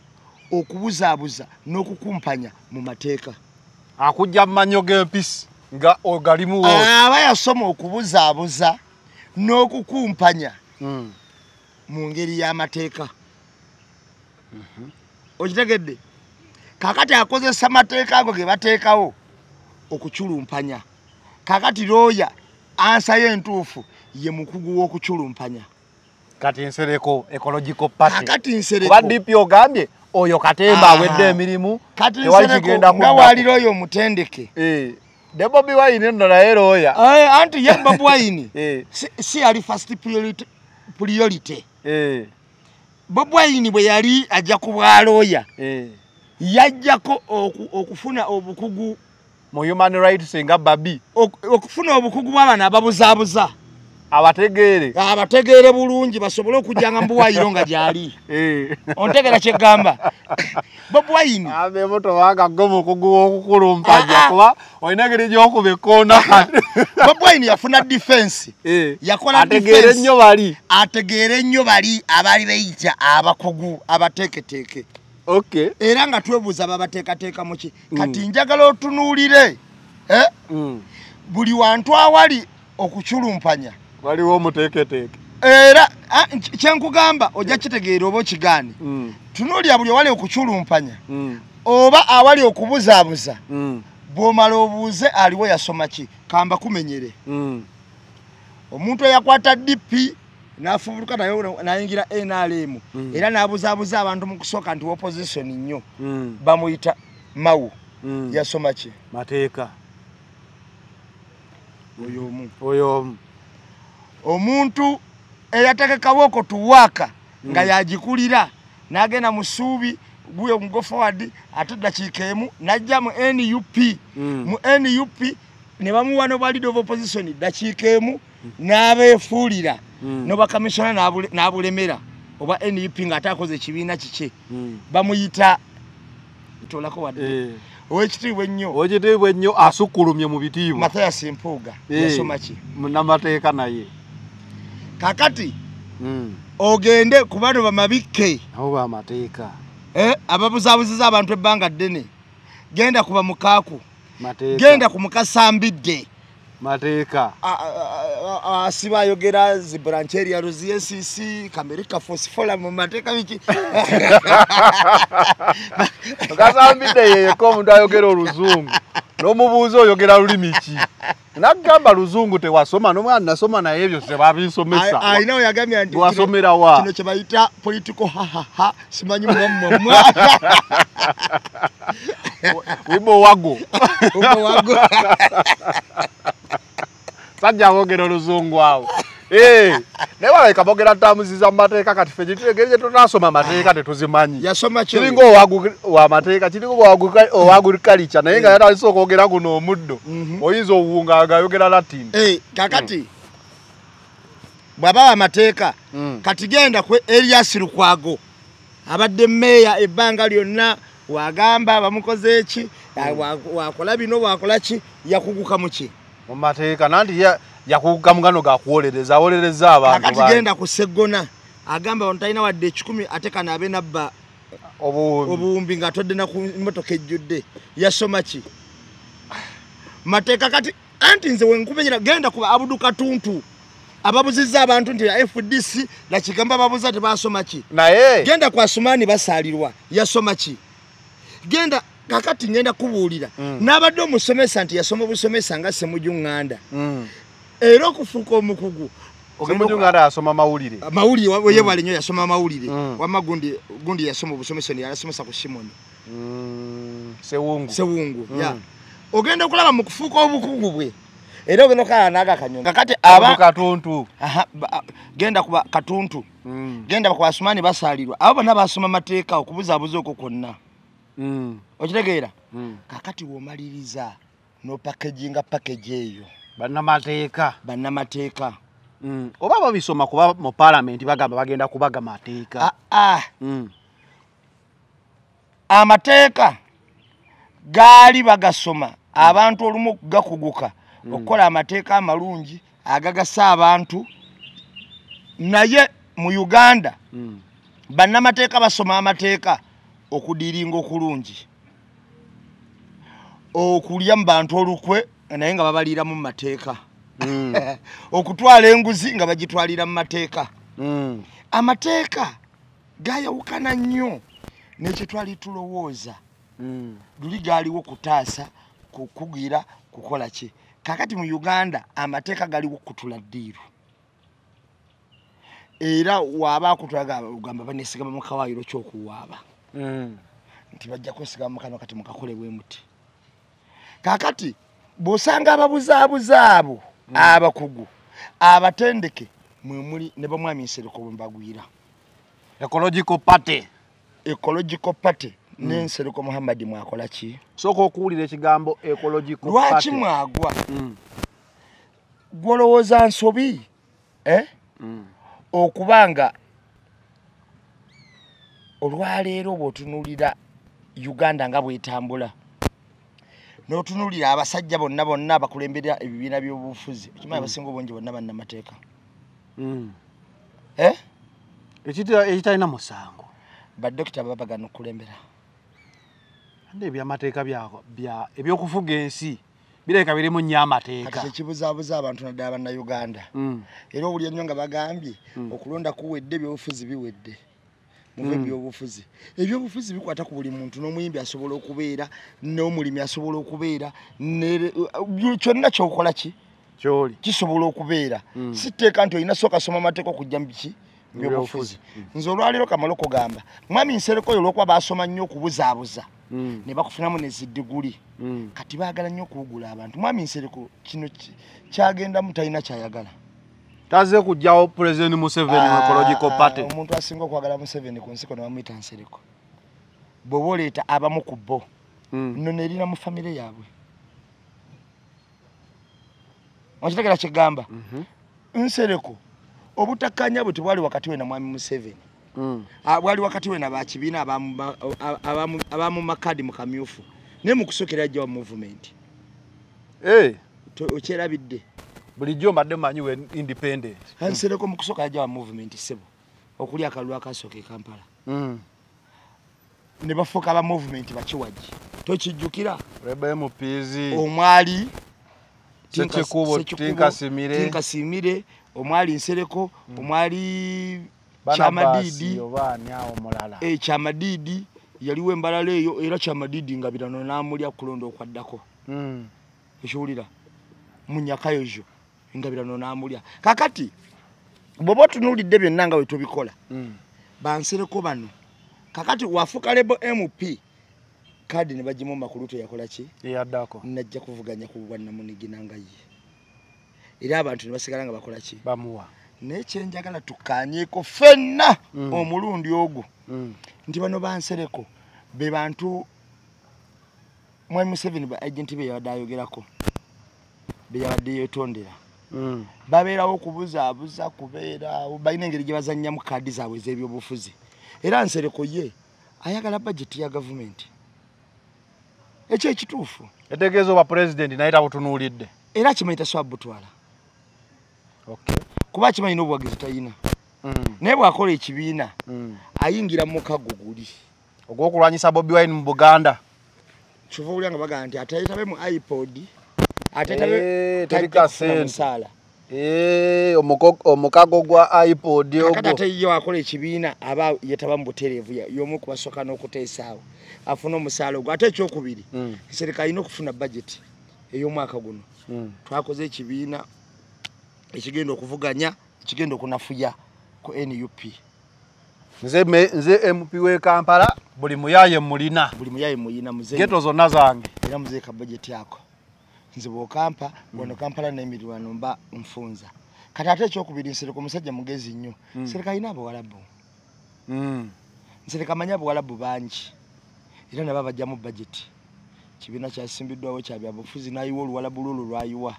okubuzaabuza n'okukumpanya mu mateeka. Akujja mu mannyo g'empisi nga ogalimu woote. Aba yasoma okubuzaabuza n'okukumpanya mu ngeri y'amateeka. Okitegedde? Kakati akozesa mateeka ago ge bateekawo okuculumpanya. Kakati looya ansa ye entuufu ye mukugu w'okuculumpanya. Kati Nsereko Ecological Party. Kakati Nsereko. Kuba DP ogambye oyo katemba awedde emirimu, Kati tewali Nsereko kigenda nga kuddako. wali looya omutendeke. Ne Bobi Wine nno naye looya. Anti ye Bobi Wine si yali first priority. Bobi Wine bwe yali ajja ku bwa looya, yajjako okufuna obukugu mu human rights nga Babi. Okufuna obukugu bw'abaana ababuzaabuza. Abategeere. Abategeere bulungi basobole okujjanga mu buwayiro nga gy'ali. Ontegeera kye ggamba? Bobi Wine. Abe moto wanga gwe mukugu w'okukulumpanya kuba olina engeri gy'okuba ekkoona. Bobi Wine yafuna defense. Yakola Ategeere defense. nnyo bali. Ategeere nnyo bali abaali beeyita abakugu abateeketeeke. Era nga twebuuza babateekateeka mu ki? Kati njagala otunuulire, buli wantu awali okuculumpanya waliwo omuteeketeeke. Era kye nkugamba ojja kitegeera oba okigaane. Tunuulira buli awali okuculumpanya oba awali okubuzaabuza, bw'omala obuuze aliwo yasoma ki, kamba kumenyere. Omuntu eyakwata DP n'afubuluka nayo n'ayingira NRM era n'abuzaabuza abantu mu kusooka nti opposition nnyo bamuyita Mao. Yasoma ki? Mateeka. Oyo omu. Oyo omu. Omuntu eyategekawo okutuwaaka nga yagikulira n'agenda mu ssuubi guyo mu go forward ate ddakiika emu n'ajja mu NUP. Mu NUP ne bamuwa n'obwa leader of opposition ddakiika emu n'abeefuulira n'obwa n'abulemera oba NUP ng'ate akoze ekibiina kikye. Bamuyita ntolako wadde. Owekitiibwa ennyo. Owekitiibwa ennyo asukkulumye mu bitiibwa. Mathias Mpuuga yasoma ki? Munnamateeka naye. Kakati ogende ku bano bamabikke. Abo bamateeka. Ababuzaabuziza abantu ebbanga ddene. Genda kuba mukaaku. Mateeka. Genda ku mukasambidde. Mateeka. Asiba ayogera zi brancheria ruzi NCC Kamerika Fosfola mu mateeka biki. Mukasambidde yeyeko omuntu ayogera oluzungu. N'omubuuza oyogera lulimi ki? Nagamba luzungu tewasoma n'omwana nasoma naye ebyo tebabinsomesa. Alina yagambye nti wasomera wa? Kino kye bayita political ha ha ha simanyi mwa. Wimbo wago. Wimbo wago. Sajja boogera oluzungu awo. Naye walabika boogera ntamuziza mu mateeka kati ffe engeri gye tunasoma amateeka tetuzimanyi. Yasoma ki? Kiringa owamateeka, kiringa owa-agriculture naye nga yatandise okwogera guno omuddo. Oyinza owunga nga ayogera Latin. Kakati bw'aba amateeka kati genda ku Erias Lukwago abadde mmeeya ebbanga lyonna wagamba bamukoze eki wakola bino wakola ki yakuguka mu ki? Mu mateeka nanti yakuguka mu gano gakuwolereza awolereza abantu. Kakati genda ku Sseggona agamba ono talina wadde 10 ate kano abe nabba obuwumbi ng'atodde na ku mmotoka ejjudde. Yasoma ki? Mateeka. Kati anti nze wenkumenyera genda ku Abudu Katuntu ababuzizza abantu nti FDC nakigamba babuza tebasoma ki? Naye genda kwa Asumani basaalirwa yasoma ki? Genda kakati ngenda kubuulira n'abadde omusomesa nti yasoma obusomesa nga Ssemujju Nganda. Era okufuuka omukugu Ssemujju Nganda yasoma mawulire. Mawulire ye bwali nnyo yasoma mawulire. Wamma gundi yasoma obusomesa ne yasomesa ku Simoni. Sewungu. Sewungu ya. Ogenda okulaba mu kufuuka obukugu bwe. Era ogenda okala n'aga kanyonyi. Kakati aba Katuntu. Genda kuba Katuntu. Genda ku Asumani basaalirwa. Abo bonna basoma mateeka okubuzaabuza okwo kwonna. Okitegeera? Kakati w'omaliriza n'opackaginga package eyo. Bannamateeka. Bannamateeka. Oba babisoma kuba mu paalamenti bagamba bagenda kubaga mateeka. Amateeka gaali bagasoma abantu olumu gakuguka okukola amateeka amalungi agagasa abantu naye mu Uganda bannamateeka basoma amateeka okudiringa okulungi okulya mu bantu olukwe naye nga babaliira mu mateeka okutwala enguzi nga bagitwalira mu mateeka. Amateeka gayawukana nnyo n'ekitwali tulowooza. Luli gaaliwo kutaasa, kukugira, kukola ki. Kakati mu Uganda amateeka galiwo kutula ddiiru. Era waba akutulaga ogamba baneesigama mu kawaayiro ky'okuwaaba. Nti bajja kwesigama mu kano kati mukakole bwe muti. Kakati bw'osanga ababuzaabuza abo abakugu abatendeke mwe muli ne bamwami Nsereko bwe mbagwira. Ecological Party. Ecological Party ne Nsereko Muhammad mwakola ki? Sooka okuwulira ekigambo ecological party. Lwaki mwagwa? Gw'olowooza nsobi okubanga olwaleero bw'otunuulira Uganda nga bw'etambula n'otunuulira abasajja bonna bonna abakulembera ebibiina by'obufuzi okimanyi abasinga obungi bonna bannamateeka. Ekitalina musango. Badokita baba bagana okukulembera. Ande ebyamateeka ebyokufuga ensi bireka birimu nnyo amateeka. Kati ekibuzaabuza abantu naddala bannayuganda. Era owulira nnyo nga bagambye okulonda kuwedde ebyobufuzi biwedde. Muve ebyobufuzi. Ebyobufuzi bikwata ku buli muntu n'omuyimbi asobola okubeera n'omulimi asobola okubeera kyonna ky'okola ki Kyoli kisobola okubeera. Siteeka nti olina sooka soma amateeka okujja mu biki byobufuzi. Nze olwaleero kamala okugamba mwami Nsereko oyo olw'okuba baasoma nnyo okubuzaabuza ne bakufunamu ne ziddiguli, kati baagala nnyo okuwugula abantu. Mwami Nsereko kino kyagendamu talina kyayagala. Taze kujjawo President Museveni mu Ecological Party. Omuntu asinga okwagala Museveni ku nsiko ne bamuyita Nsereko. Bw'oba oleeta abamu ku bo, nno nerina mu famire yaabwe. Okitegera kyegamba? Nsereko obutakkaanya bwe tebwali wakati we na mwami Museveni. Bwali wakati we na bakibiina abamu makadi mu kamyufu. Naye mu kusookera yajja wa movement. Okyerabidde. Bulijjo mbadde mmanyi we independent. Nsereko mu kusooka yajja wa movement ssebo. Okulya akalulu akasooka e Kampala. Ne bafuuka aba movement bakiwagi. Tokijjukira? Rebel MPs. Omwali Ssekikubo, Tinkasimire, omwali Nsereko, omwali Kyamadidi, Kyamadidi yaliwo embalala eyo, era Kyamadidi nga birano n'amulya kulonda okwaddako. Ekiwulira Munyakayojo nga birano n'amulya. Kakati bw'oba otunuulidde byonna nga bwe tubikola, bansereko bano kakati wafuuka Rebel MP kadi ne bagimumma ku luto yakola ki? Eyaddako. Najja kuvuganya ku bwannamunigina nga ye. Era abantu ne basigala nga bakola ki? Bamuwa. Naye kye njagala tukkaanyeeko ffenna omulundi ogwo nti bano bansereko be bantu Mwami Museveni ba agenti be yabadde ayogerako, be yabadde yeetondera. Babeerawo okubuzaabuza, kubeeraawo, balina engeri gye bazannyamu kaadi zaabwe ez'ebyobufuzi. Era Nsereko ye ayagala bajeti ya gavumenti. Ekyo ekituufu. Etegeeza oba pulezidenti naye tabutunuulidde. Era kimanyi tasobola butwala. Kuba kimanyi n'obuwagizi talina. Naye bw'akola ekibiina ayingira mu mukago guli ogw'okulwanyisa Bobi Wine mu Buganda. Kyova owulira nga bagamba nti ateetabe mu iPod, ateetabe terika ssente. Omukago gwa iPod ogwo. Kakati ate ye akola ekibiina aba yeetaba mu butereevu, y'omu ku basooka n'okuteesaawo afune omusaala ogwo. Ate ekyokubiri, Nsereko alina okufuna bajeti ey'omwaka guno. Twakoze ekibiina ekigenda okuvuganya, ekigenda okunafuya ku NUP. Nze MP w'e Kampala buli muyaye mulina. Buli muyaye muyina muzeeyi. Ghetto zonna zange. Era muzeeyi ka bajeti ako. Nze bw'okampa wano Kampala n'emirwano mba nfunza. Kati ate ekyokubiri, Nsereko omusajja mugezi nnyo. Nsereko alina abawalabu. Nsereko amanyi abawalabu bangi. Era nabo abajjamu bajeti. Kibiina kyasimbiddwawo kya byabufuzi n'ayiwa oluwalabu lwo lwayiwa.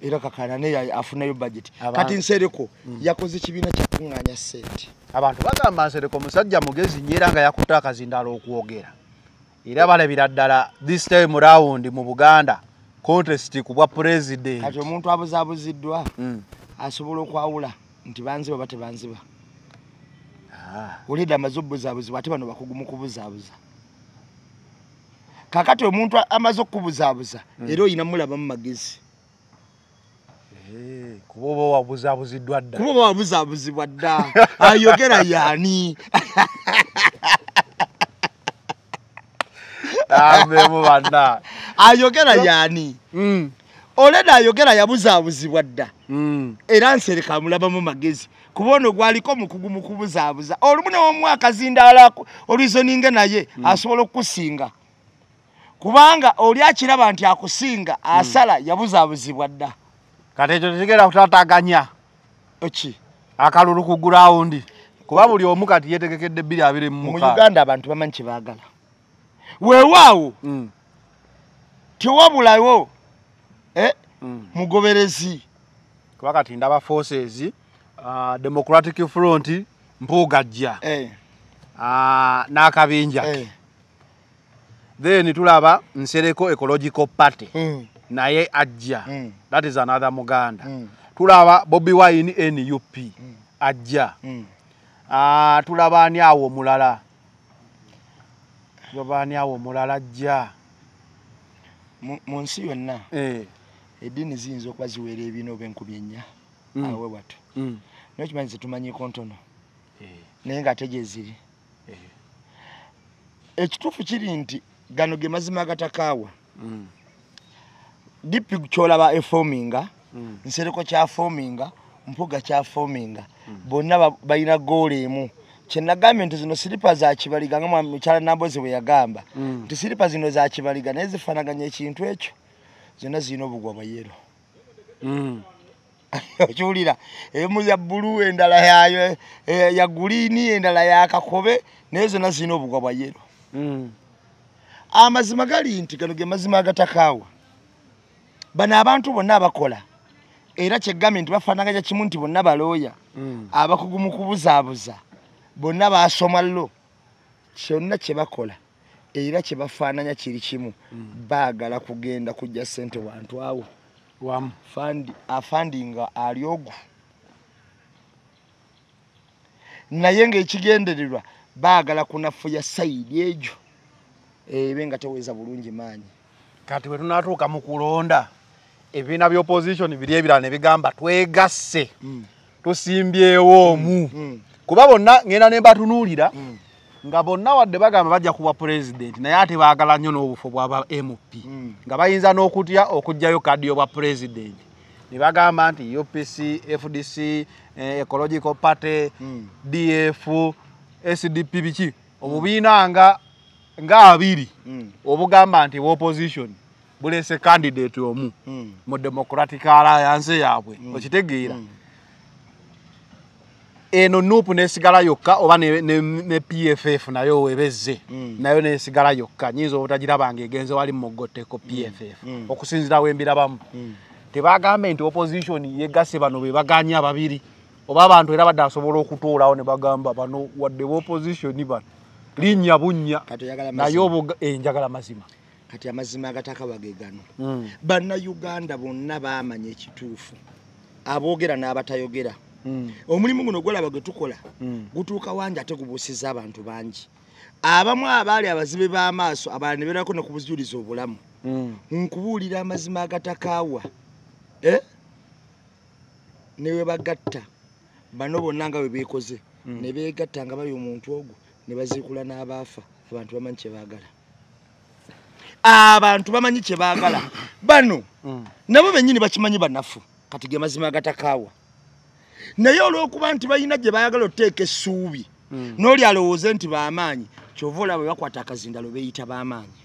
Era kakana naye afunayo bajeti. Kati Nsereko yakoze ekibiina kya kuŋŋaanya ssente. Abantu bagamba Nsereko omusajja mugezi nnyo era nga yakutte akazindaalo okwogera. Era balabira ddala this time round mu Buganda contest ku bwa president. Kati omuntu abuzaabuziddwa asobola okwawula nti banziba oba tebanziba. Olidde amaze obuzaabuzibwa ate bano bakugu mu kubuzaabuza. Kakati omuntu amaze okukubuzaabuza era oyina mulaba mu magezi. Kuba oba wabuzaabuziddwa dda. Kuba oba wabuzaabuzibwa dda. Ayogera yaani? Abeemu banna. Ayogera yaani? Oleda ayogera yabuzaabuzibwa dda. Era Nsereko amulabamu magezi. Kuba ono gwaliko mukugu mu kubuzaabuza. Olumu ne womuwa akazindaalo olizoninga naye asobola okukusinga. Kubanga oli akiraba nti akusinga asala yabuzaabuzibwa dda. Kati ekyo tekigenda kutaataaganya Eki? akalulu ku gurawundi. Kuba buli omu kati yeetegekedde 2026. Mu Uganda abantu bamanyi kye baagala. Weewaawo tewabulawo mugoberezi. Kuba kati ndaba forces Democratic Front Mpuuga ajja n'akabinja. Then tulaba Nsereko Ecological Party naye ajja. That is another Muganda. Tulaba Bobi Wine NUP ajja. Tulaba ani awo omulala? Tulaba ani awo omulala ajja? Mu nsi yonna eddiini ziyinza okuba ziwera ebiina oba 4,000 awo watu. Naye okimanyi ze tumanyiiko ntono naye ng'ate gye ziri. Ekituufu kiri nti gano ge mazima agatakaawa. DP kyolaba efominga, Nsereko kyafominga, Mpuga kyafominga, bonna balina goal emu. Kyenagambye nti zino silipa za Kibaliga nga mukyala Nambozi bwe yagamba nti silipa zino za Kibaliga naye zifaanaganya ekintu ekyo, zonna zirina obugwa bwa yellow. Okiwulira, emu ya bbulu, endala ya guliini, endala ya kakobe, naye zonna zirina obugwa bwa yellow. Amazima gali nti gano ge mazima agatakaawa. Bano abantu bonna abakola era kyegambye nti bafaanaganya kimu nti bonna balooya, abakugu mu kubuzaabuza, bonna baasoma lo, kyonna kye bakola era kye bafaananya kiri kimu, baagala kugenda kujja ssente wantu awo wamu afandinga ali ogu, naye ng'ekigendererwa baagala kunafuya sayidi egyo ebe nga teweza bulungi maanyi. Kati bwe tunaatuuka mu kulonda ebibiina bya opposition biri ebirala ne bigamba twegasse, tusimbyewo omu, kuba bonna ngenda ne mbatunuulira nga bonna wadde bagamba bajja kuba president, naye ate baagala nnyo n'obufo bwa MP, nga bayinza n'okutya okuggyayo kaadi y'obwa president ne bagamba nti UPC, FDC, Ecological Party, DF, SDP, biki obubiina nga abiri obugamba nti opposition bulese candidate omu mu Democratic Alliance yaabwe, okitegeera. Eno NUP nesigala yokka oba ne PFF nayo webezze nayo nesigala yokka, nyinza obutagiraba ng'egenze wali mugotteko PFF okusinziira wembirabamu. Tebagambe nti opposition yegasse bano be baganya ababiri, oba abantu era badde asobola okutuulawo ne bagamba bano wadde opposition bano linnya bunnya, naye njagala mazima. Kati amazima agatakawa ge gano. Bannayuganda bonna baamanya ekituufu, aboogera n'abatayogera. Omulimu guno gwolaba gwe tukola gutuuka wangi ate gubuusiza abantu bangi. Abamu abaali abazibe b'amaaso, abalala ne beerako ne ku bujulizi obulamu. Nkubuulira amazima agatakaawa, ne we bagatta bano bonna nga bwe beekoze, ne beegatta nga bali omuntu ogwo, ne baziikula n'abaafa. Abantu bamanyi kye baagala, abantu bamanyi kye baagala. Bano nabo bennyini bakimanyi banafu. Kati ge mazima agatakaawa. Naye olw'okuba nti balina gye baagala oteeka essuubi, n'oli alowooze nti b'amaanyi, kyova olaba bwe bakwata akazindalo beeyita b'amaanyi,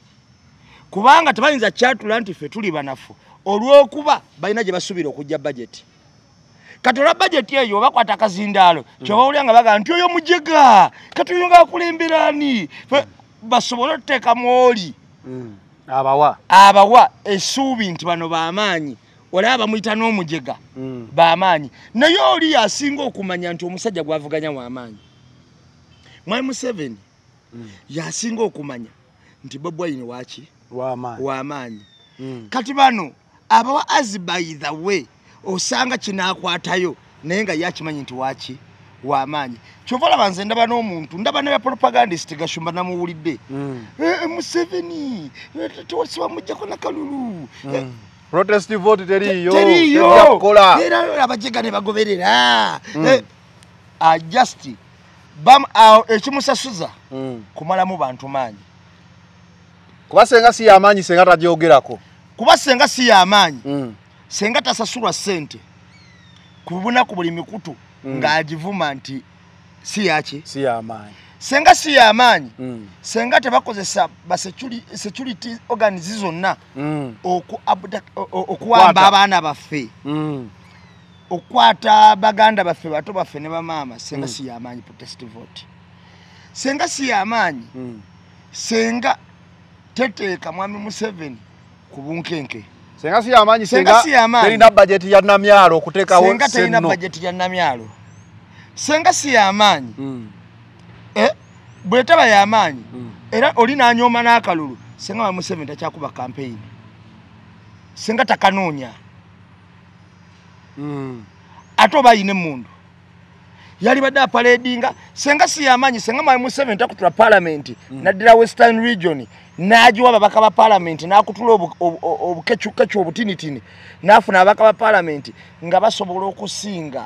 kubanga tebayinza kyatula nti ffe tuli banafu olw'okuba balina gye basuubira okujja bajeti. Kati olwa bajeti eyo bakwata akazindaalo, kyova owulira nga bagamba nti oyo mujega, kati oyo ng'akulembera ani, basobole otuteekamu oli abawa essuubi nti bano b'amaanyi. Olaba bamuyita n'omujega, b'amaanyi. Naye oli yasinga okumanya nti omusajja gw'avuganya w'amaanyi. Mwami Museveni yasinga okumanya nti Bobi Wine waaki w'amaanyi. Kati bano abawa as by the way osanga kinaakwatayo naye nga ye akimanyi nti waaki w'amaanyi. Kyova olaba nze ndaba n'omuntu, ndaba ne propagandist Gashumba namuwulidde, Museveni tewamuggyako nakalulu, protest vote teriiyo, era abajega ne bagoberera. Just ekimusasuza kumalamu bantu maanyi, kuba senga si yamaanyi senga tagyogerako, kuba senga si yamaanyi, senga tasasulwa ssente kubuna ku buli mikutu ng'agivuma nti si yaki, si yamaanyi. Senga si yamaanyi, senga tebakozesa ba security organs zonna okuwamba abaana baffe, okukwata baganda baffe, bato baffe ne bamaama. Senga si yamaanyi protest vote, senga si yamaanyi, senga teteeka mwami Museveni ku bunkenke. Senga si yamaanyi, senga terina bajeti ya Namyalo okuteekawo, senga terina bajeti ya Namyalo, senga si yamaanyi. Bwetaba yamaanyi era oli n'anyooma n'akalulu, senga wa Museveni takyakuba campaign, senga takanoonya, ate oba ayina emmundu yali badde apaledinga. Senga si yamaanyi, senga mwami Museveni takutula parliament, n'addira Western Region n'agiwa ababaka ba parliament, n'akutula obukecukecu obutinitini, n'afuna ababaka ba parliament nga basobola okusinga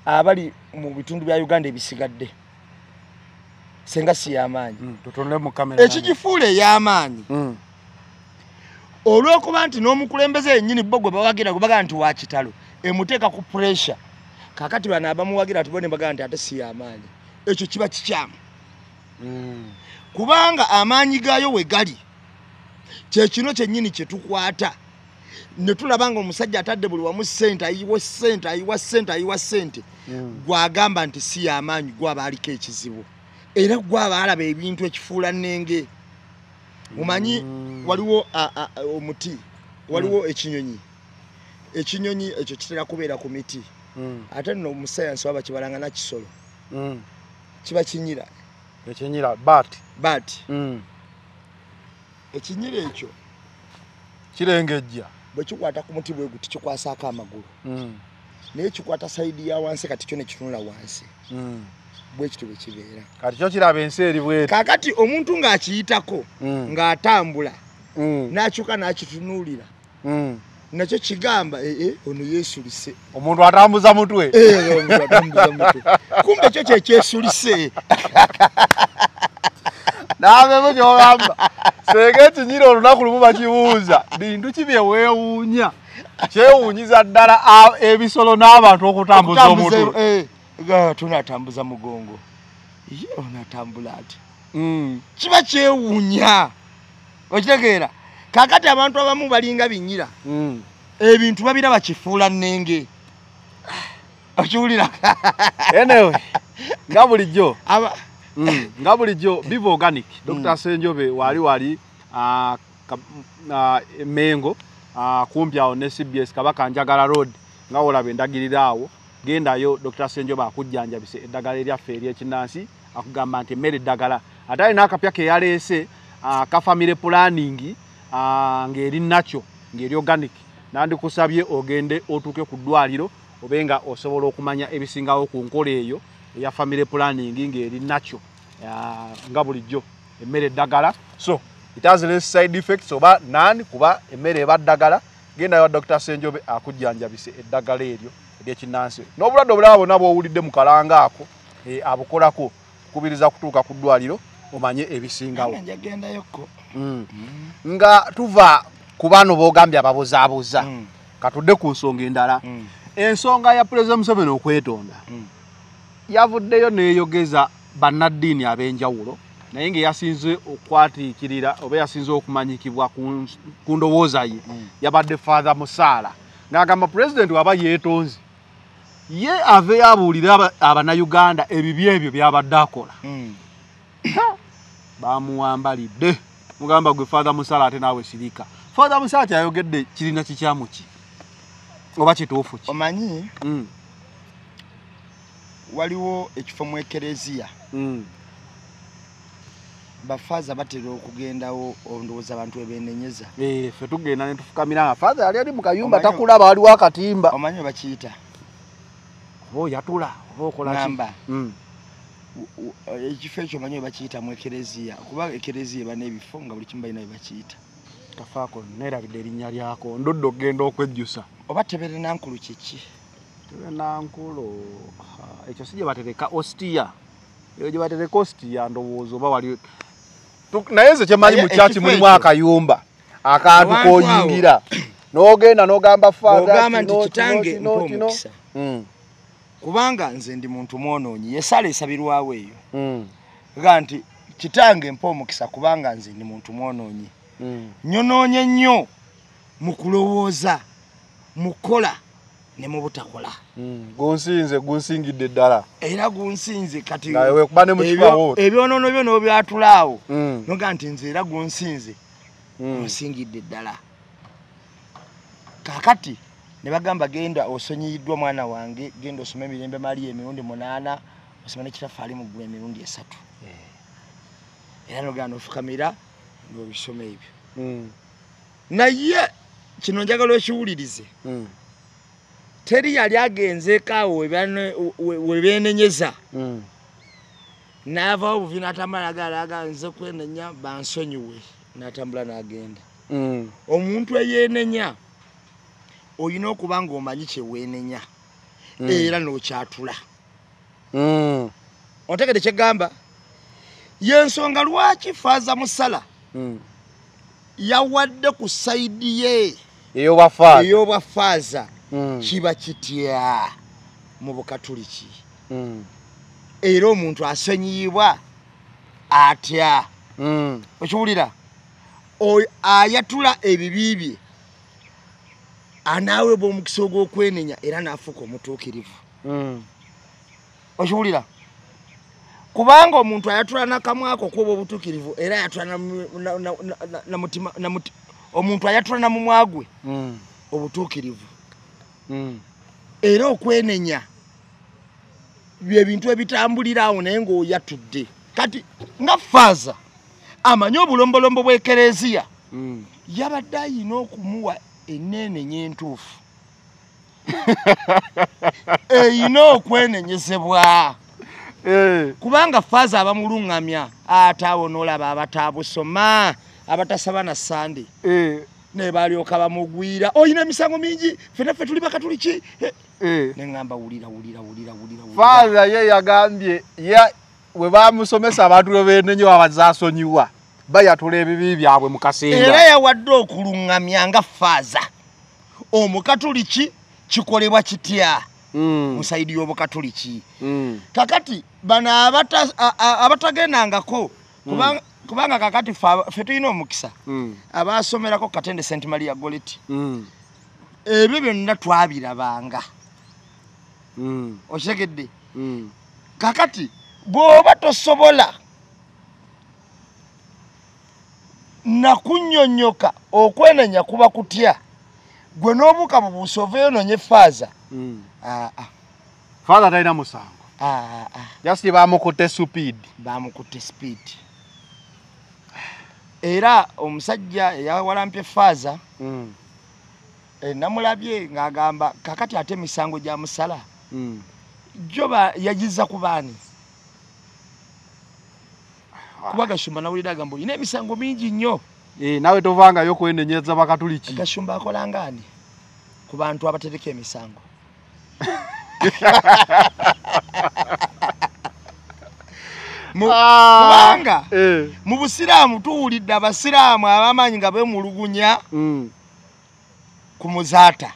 abali mu bitundu bya Uganda ebisigadde. Senga si yamaanyi. Ekigifuula ey'amaanyi, Olw'okuba nti n'omukulembeze yennyini bo gwe bawagira gwe bagamba nti wa kitalo, emuteeka ku pressure. Kaakati bano abamuwagira tubone bagamba nti ate si y'amaanyi. Ekyo kiba kikyamu. Kubanga amaanyi gaayo we gali, kye kino kyennyini kye tukwata. Ne tulaba nga omusajja atadde buli wamu ssente, ayiwa ssente, ayiwa ssente, ayiwa ssente. Gw'agamba nti si y'amaanyi, gw'aba aliko ekizibu. Era gw'aba alaba ebintu ekifuula nnenge. Omanyi waliwo omuti, waliwo ekinyonyi. Ekinyonyi ekyo kitera kubeera ku miti. Ate nno mu sayansi baba kibalanga na kisolo. Kiba kinyira. Ekinyira, bat. Bat. Ekinyira ekyo kirengejja. Bwe kikwata ku muti bwe guti kikwasaako amagulu. Naye kikwata sayidi ya wansi kati kyo ne kitunula wansi. Bwe kityo bwe kibeera. Kati kyo kiraba ensi eri bw'eti. Kaakati omuntu ng'akiyitako, ng'atambula, n'akyuka n'akitunuulira. Nakyo kigamba ono yeesulise. Omuntu atambuza mutwe. Omuntu atambuza mutwe. Kumbe kyo kye kyesulise. Naabe ky'ogamba. Singa ekinyira olunaku lumu bakibuuza, bintu ki bye weewuunya? Kyewuunyiza ddala ebisolo n'abantu okutambuza omutwe. Tunatambuza mugongo. Ye onatambula ati. Kiba kyewuunya. Okitegeera? Kaakati abantu abamu balinga binyira. Ebintu babiraba kifuula nnenge. Okiwulira? Anyway, nga bulijjo. Nga bulijjo Biva Organic, Dr. Ssenjobe wali Mengo, kumpi awo ne CBS Kabaka Njagala Road, nga olaba endagiriro awo. Gendayo Dr. Ssenjobe akujjanjabise eddagala eryaffe ery'ekinnansi, akugamba nti emmere eddagala. Ate alina akapya ke yaleese ka family planning ng'eri nakyo, ng'eri organic. Nandikusabye ogende otuuke ku ddwaliro obe nga osobola okumanya ebisingawo ku nkola eyo eya family planning ng'eri nakyo, nga bulijjo emmere eddagala. So it has less side effects oba none, kuba emmere eba ddagala. Gendayo Dr. Ssenjobe akujjanjabise eddagala eryo ery'ekinnansi. N'obulwadde obulala bwonna bw'owulidde mu kalanga ako abukolako, kubiriza kutuuka ku ddwaliro omanye ebisingawo. Nga tuva ku bano b'ogambye ababuzaabuza, katudde ku nsonga endala. Ensonga ya Pulezidenti Museveni okwetonda yavuddeyo neeyogeza bannaddiini ab'enjawulo, naye ng'eyasinze okwatiikirira oba yasinze okumanyikibwa ku ndowooza ye yabadde Father Musaala, ng'agamba pulezidenti waba yeetonze ye aveeyo abuulire Abannayuganda ebibi ebyo by'abadde akola. Bamuwambalidde. Mugamba gwe Father Musaala ate naawe sirika. Father Musaala kyayogedde kirina kikyamu ki oba kituufu ki? Omanyi waliwo ekifo mu ekereziya, bafaaza batera okugendawo ndowooza abantu ebeenenyeza. Ffe tugenda ne tufukamira nga faaza yali ali mu kayumba takulaba, waliwo akatimba. Omanyi we bakiyita? Oba oyatula oba okola ki? Ngamba ekifo ekyo omanyi we bakiyita mu ekereziya, kuba ekereziya eba n'ebifo nga buli kimu balina we bakiyita. Kafaako neerabidde erinnya lyako, ndodde okugenda okwejjusa. Oba teberenankulu kiki? Teberenankulu ekyo si gye batereka ostia. Eyo gye batereka ostia ndowooza oba wali. Naye nze kyemanyi mu kyaki mulimu akayumba akantu k'oyingira n'ogenda n'ogamba Father nti kitange mpa omukisa. Kubanga nze ndi muntu mwonoonyi, yesala esabirwawo eyo. Ga nti kitange mpa omukisa kubanga nze ndi muntu mwonoonyi. Nyonoonye nnyo mu kulowooza, mu kukola ne mu butakola. Gunsinze, gunsingidde ddala. Era gunsinze kati ebyonoono byo n'obyatula awo. Noga nti nze era gunsinze, gunsingidde ddala. Kaakati ne bagamba genda osonyiyiddwa mwana wange, genda osome emirembe Mariya emirundi 8, osome ne Kitaffe ali mu ggulu emirundi 3. Era nogenda n'ofukamira n'obisoma ebyo. Naye kino njagala okiwulirize. Teri yali agenzeeko awo we beenenyeza. N'avaawo buvi n'atambula n'agala nze kwenenya bansonyiwe, n'atambula n'agenda. Omuntu eyeenenya olina okuba ng'omanyi kye weenenya era n'okyatula. Otegedde kye ggamba? Y'ensonga lwaki Faaza Musala Yawadde ku side ye ey'obwafaaza kiba kitya mu Bukatuliki? Era omuntu asonyiyibwa atya? Okiwulira? Ayatula ebibi bye anaaweebwa omukisa ogw'okwenenya era n'afuuka omutuukirivu. Okiwulira? Kubanga omuntu ayatula nakamwako okuba obutuukirivu era ayatula na mutima omuntu ayatula na mumwa gwe obutuukirivu era okwenenya bye bintu ebitambulira awo naye ng'oyatudde. Kati nga faaza amanyi obulombolombo bw'ekereziya, yabadde ayina okumuwa enneenenya entuufu eyina okwenenyezebwa, kubanga faaza abamuluŋŋamya ate awo n'olaba abataabusoma, abatasaba na Sande, ne balyoka bamugwira, oyina emisango mingi, ffenna ffe tuli Bakatuliki. Neŋŋamba wulira, wulira, wulira, wulira, wulira. Faaza ye yagambye we bamusomesa abantu bwe beenenye babazasonyiwa bayatula ebibi byabwe mu kaseera. Era yawadde okuluŋŋamya nga faaza Omukatuliki kikolebwa kitya mu side y'Obukatuliki. Kakati bano abatagendangako, kubanga kakati ffe tulina omukisa abasomerako Katende St Maria Goretti, ebyo byonna twabirabanga. Okitegedde? Kakati bw'oba tosobola nakunnyonnyoka okwenenya kuba kutya, gwe n'obuuka bubuusi oveeyo nonye faaza. Faaza talina musango. Ah, ah. Just bamukutte speed. Bamukutte speed. Era omusajja eyawalampye faaza, namulabye ng'agamba kakati ate emisango gya musala jo yagiza ku baani, kuba Gashumba nawulira agamba olina emisango mingi nnyo. Nawe tovangayo kwenenyeza Bakatuliki. Gashumba akola ngaani ku bantu abatereka emisango? Kubanga mu Busiraamu tuwulidde Abasiraamu abamaanyi nga beemulugunya ku muzaata,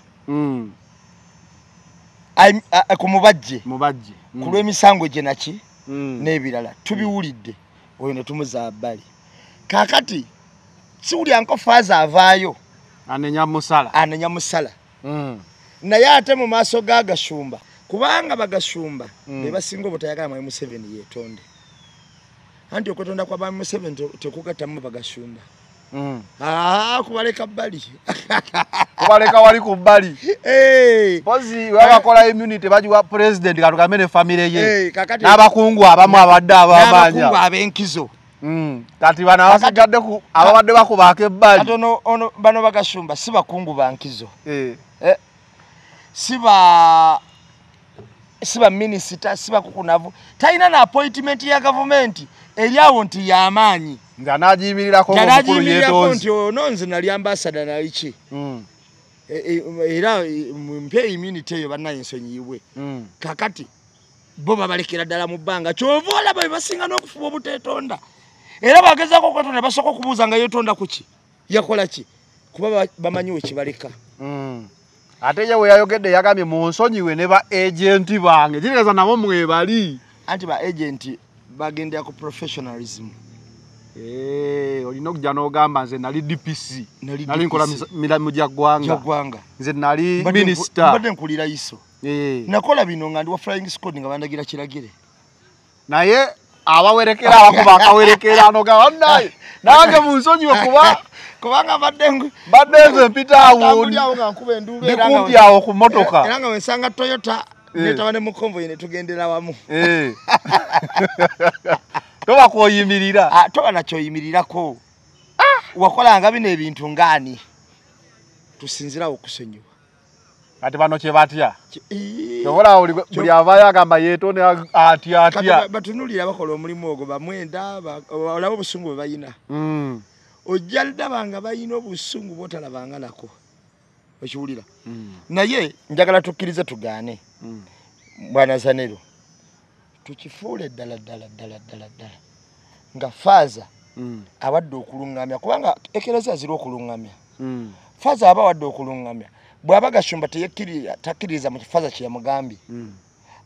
ku mubajje, mubajje ku lw'emisango gye naki n'ebirala tubiwulidde, oyo ne tumuza bbali. Kaakati siwulya nko faaza avaayo anenya musala, anenya musala. Naye ate mu maaso ga Gashumba, kubanga Bagashumba be basinga obutayagala Mwami Museveni yeetonde, anti okwetonda kwa Mwami Museveni tekugattamu Bagashumba. Kubaleka bbali. Kubaleka wali ku bbali. Mpozi babakola immunity bagiwa president katugambe ne family ye n'abakungu abamu abadde ab'amaanyi, n'abakungu ab'enkizo. Kati bano abasigadde ababadde bakubaako ebbali. Kati ono bano Bagashumba si bakungu ba nkizo, si ba minisita, si bakukunavu, talina na appointment ya gavumenti eri awo nti y'amaanyi nze anaagiyimirirako ng'omukulu yeetonze nti ono nze nali ambasada nali ki, era mpe immunity eyo bannaye nsonyiyibwe. Kakati bo babalekera ddala mu bbanga, kyova olaba be basinga n'okufuba obuteetonda. Era bagezaako okwetonda basooka okubuuza nga yeetonda ku ki, yakola ki, kuba bamanyi we kibaleka. Ate ye we yayogedde yagambye munsonyiwe ne ba agenti bange, kitegeeza nabo mwebali. Anti ba agenti bagendera ku professionalism. Olina okujja n'ogamba nze nali DPC, nali nkola mirimu gya ggwanga, nze nali minisita, mbadde nkulira ISO, nakola bino nga ndi wa flying squad nga bandagira kiragire. Naye abawerekera abakuba akawerekera nogamba naye nange munsonyiwe kuba kubanga mbadde nze mpita awo nga nkuba enduulu ndi kumpi awo ku mmotoka, era nga wensanga Toyota netaba ne mu convoy ne tugendera wamu. Toba kwoyimirira. Toba nakyoyimirirako. Wakolanga bino ebintu ngaani tusinzirawo okusonyiwa. Kati bano kye batya? Tobola buli avaayo agamba yeetonde atya atya. Batunuulira bakola omulimu ogwo bamwenda, olaba obusungu bwe bayina. Ojja ndaba nga bayina obusungu bw'otalabanga nako. Okiwulira? Naye njagala tukkirize tugaane. Bwana Zanero, tukifuule ddala ddala ddala ddala ddala nga faaza Awadde okulungamya kubanga ekereziya ziri okulungamya. Faza aba awadde okulungamya bw'aba Gashumba teyekkirira takkiririza mu kifaza kye yamugambye,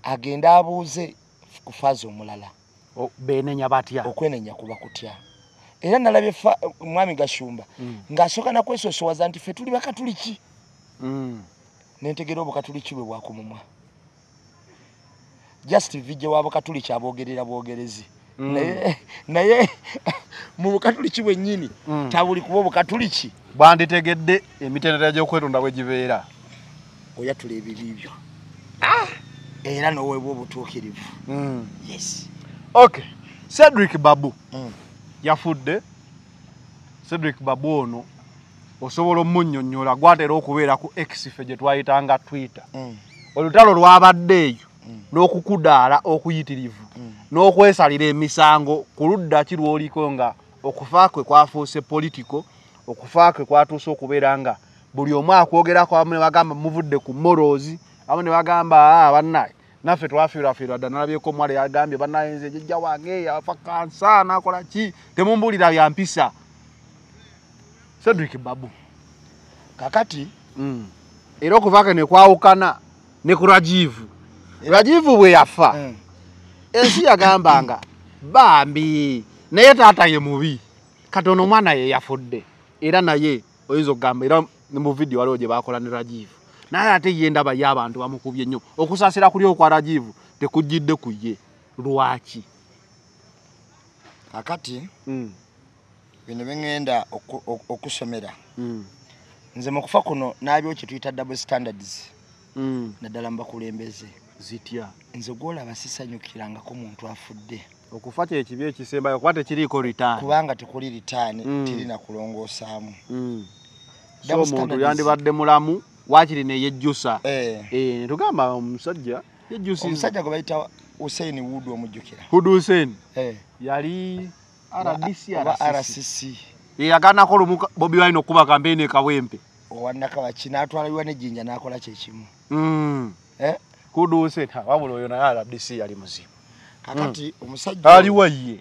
agenda abuuze ku faza omulala. Beenenya batya? Okwenenya kuba kutya? Era nalabye mwami Gashumba ng'asooka nakwesosowaza nti ffe tuli bakatuliki. Nentegera obukatuliki bwe bwakumumwa. Just vijje w'abakatuliki aboogerera bwogerezi. Naye mu bukatuliki bwennyini tabuli kuba obukatuliki bwanditegedde emitendera gy'okwetonda bwe gibeera. Oyatula ebibi byo era n'oweebwa obutuukirivu. Yes. Okay. Cedric Babu yafudde. Cedric Babu ono osobola omunnyonnyola gwatera okubeera ku X ffe gye twayitanga Twitter. Olutalo lwabadde eyo n'okukudaala okuyitirivu n'okwesalira emisango ku ludda ki lw'oliko nga okufa kwe kwafuuse political, okufa kwe kwatuuse okubeera nga buli omu akwogerako, abamu ne bagamba muvudde ku morals, abamu ne bagamba bannaye naffe twafiirwafiirwa dda. Nalabyeko omuwala yagambye bannaye nze jjajja wange yafa kansa n'akola ki, temumbuulira bya mpisa. Cedric Babu kakati era okuva ke ne kwawukana ne ku Rajivu. Rajivu bwe yafa ensi yagambanga bambi naye taata ye mubi, kati ono omwana ye yafudde era naye oyinza okugamba era ne mu vidiyo waliwo gye bakola ne Rajivu, naye ate ye ndaba ye abantu bamukubye nnyo. Okusaasira kuli okwa Rajivu tekujjidde ku ye. Lwaki? Kakati bino bye ŋŋenda okusomera nze mu kufa kuno n'abyo kye tuyita double standards, naddala mu bakulembeze. Zitya? Nze gwolaba sisanyukirangako muntu afudde. Okufa kye kibi ekisembayo kuba tekiriiko return. Kubanga tekuli return, terina kulongoosaamu. So omuntu yandibadde mulamu waakiri neyejjusa. Tugamba omusajja yejjusiza. Omusajja gwe bayita Hussein Wood omujjukira? Hood Hussein yali RDC oba RCC. Yagaanako lumu Bobi Wine okuba kampeyini e Kawempe. Owannakabaki n'atwalibwa n'ejjinja n'akola kyekimu. Hood Hussein wabula oyo naye RDC yali muzibu. Kakati omusajja aliwa ye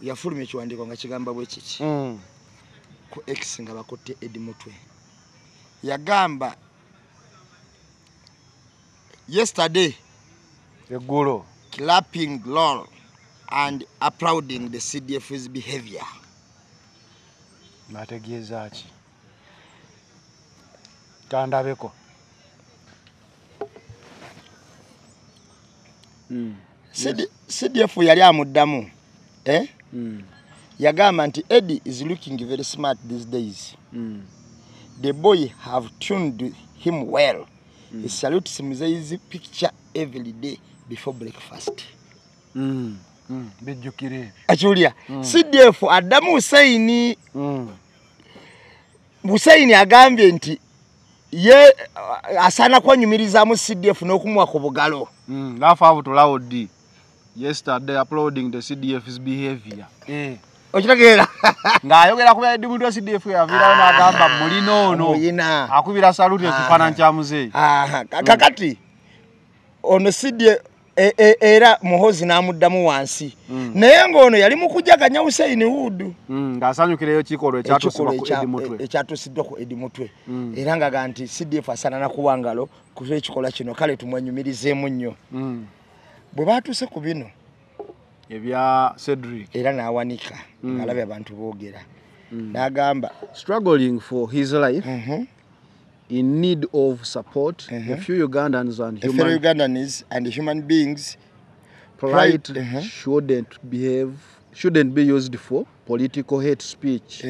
yafulumya ekiwandiiko nga kigamba bwe kiki ku X nga bakutte Eddie Mutwe. Yagamba yesterday eggulo clapping lol and applauding the CDF's behavior. Nategeeza ki? Kandabeko. CDF yali amuddamu yagamba nti Eddie is looking very smart these days. The boy have tuned him well. He salutes Mzei's picture every day before breakfast. Bijjukire ebyo. Akiwulira? CDF addamu Hussein. Hussein agambye nti ye asaana kwenyumirizaamu CDF n'okumuwa ku bugalo. Laugh out loud yesterday applauding the CDF's behavior. Okitegeera? Ng'ayogera ku Eddie Mutwe CDF yaviirayo n'agamba mulina ono muyina akubira saluti ekifaananyi kya muzeeyi. Kakati ono CDF era Muhoozi n'amuddamu wansi, naye ng'ono yali mu kujaganya Hussein Wood ng'asanyukireyo ekikolwa ekyatuusibwa ku Eddie Mutwe. Ekyatuusiddwa ku Eddie Mutwe, era ngaga nti CDF asaana nakuwa ngalo ku ekikolwa kino, kale tumwenyumirizeemu nnyo. Bwe baatuuse ku bino ebya Cedric era n'awanika ng'alabye abantu boogera n'agamba struggling for his life, in need of support, a few Ugandans and a fellow human Ugandans and human beings pride shouldn't behave, shouldn't be used for political hate speech.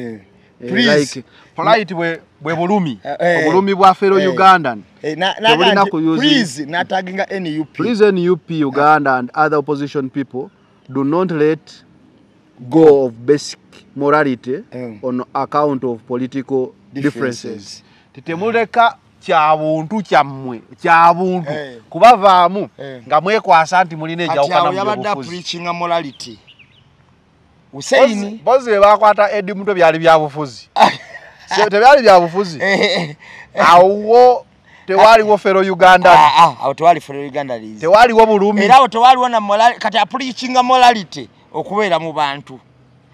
Please. Like polite bwe bulumi obulumi bwa fellow Ugandan. N'agamba Tebulina nti, ku please n'ataginga NUP. Please NUP Uganda and other opposition people, do not let go of basic morality on account of political differences. Differences. Tetemuleka kya buntu kyammwe kya buntu kubavaamu nga mwekwasa nti mulina Kati enjawukana awo mu yabadde byobufuzi. apreachinga morality Hussein. Bozi bwe bakwata Eddie Mutwe byali bya bufuzi. Tebyali bya bufuzi awo, tewaliwo fellow Ugandan. Awo tewali fellow Ugandans. Tewaliwo bulumi. Era awo tewaliwo na morality. Kati apreachinga morality okubeera mu bantu.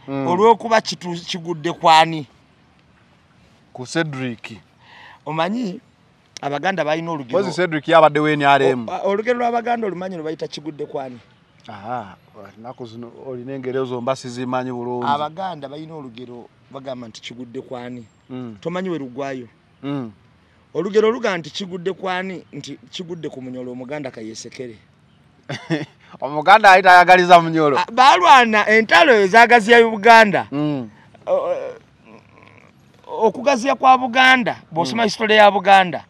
Olw'okuba kigudde kwani? Ku Cedric. Omanyi Abaganda balina olugero. Kozi Cedric yabadde we NRM. Olugero lw'Abaganda olumanyi lwe bayita kigudde kwani? Aha, ennaku zino olina engeri ezo mba sizimanyi bulungi. Abaganda balina olugero bagamba nti kigudde kwani. Tomanyi we lugwayo. Olugero lugamba nti kigudde kwani, nti kigudde ku Munyolo Omuganda kayesekere. Omuganda ayita ayagaliza Munyolo. Balwana entalo ezagaziya Buganda. Okugaziya kwa Buganda, bw'osoma history ya Buganda,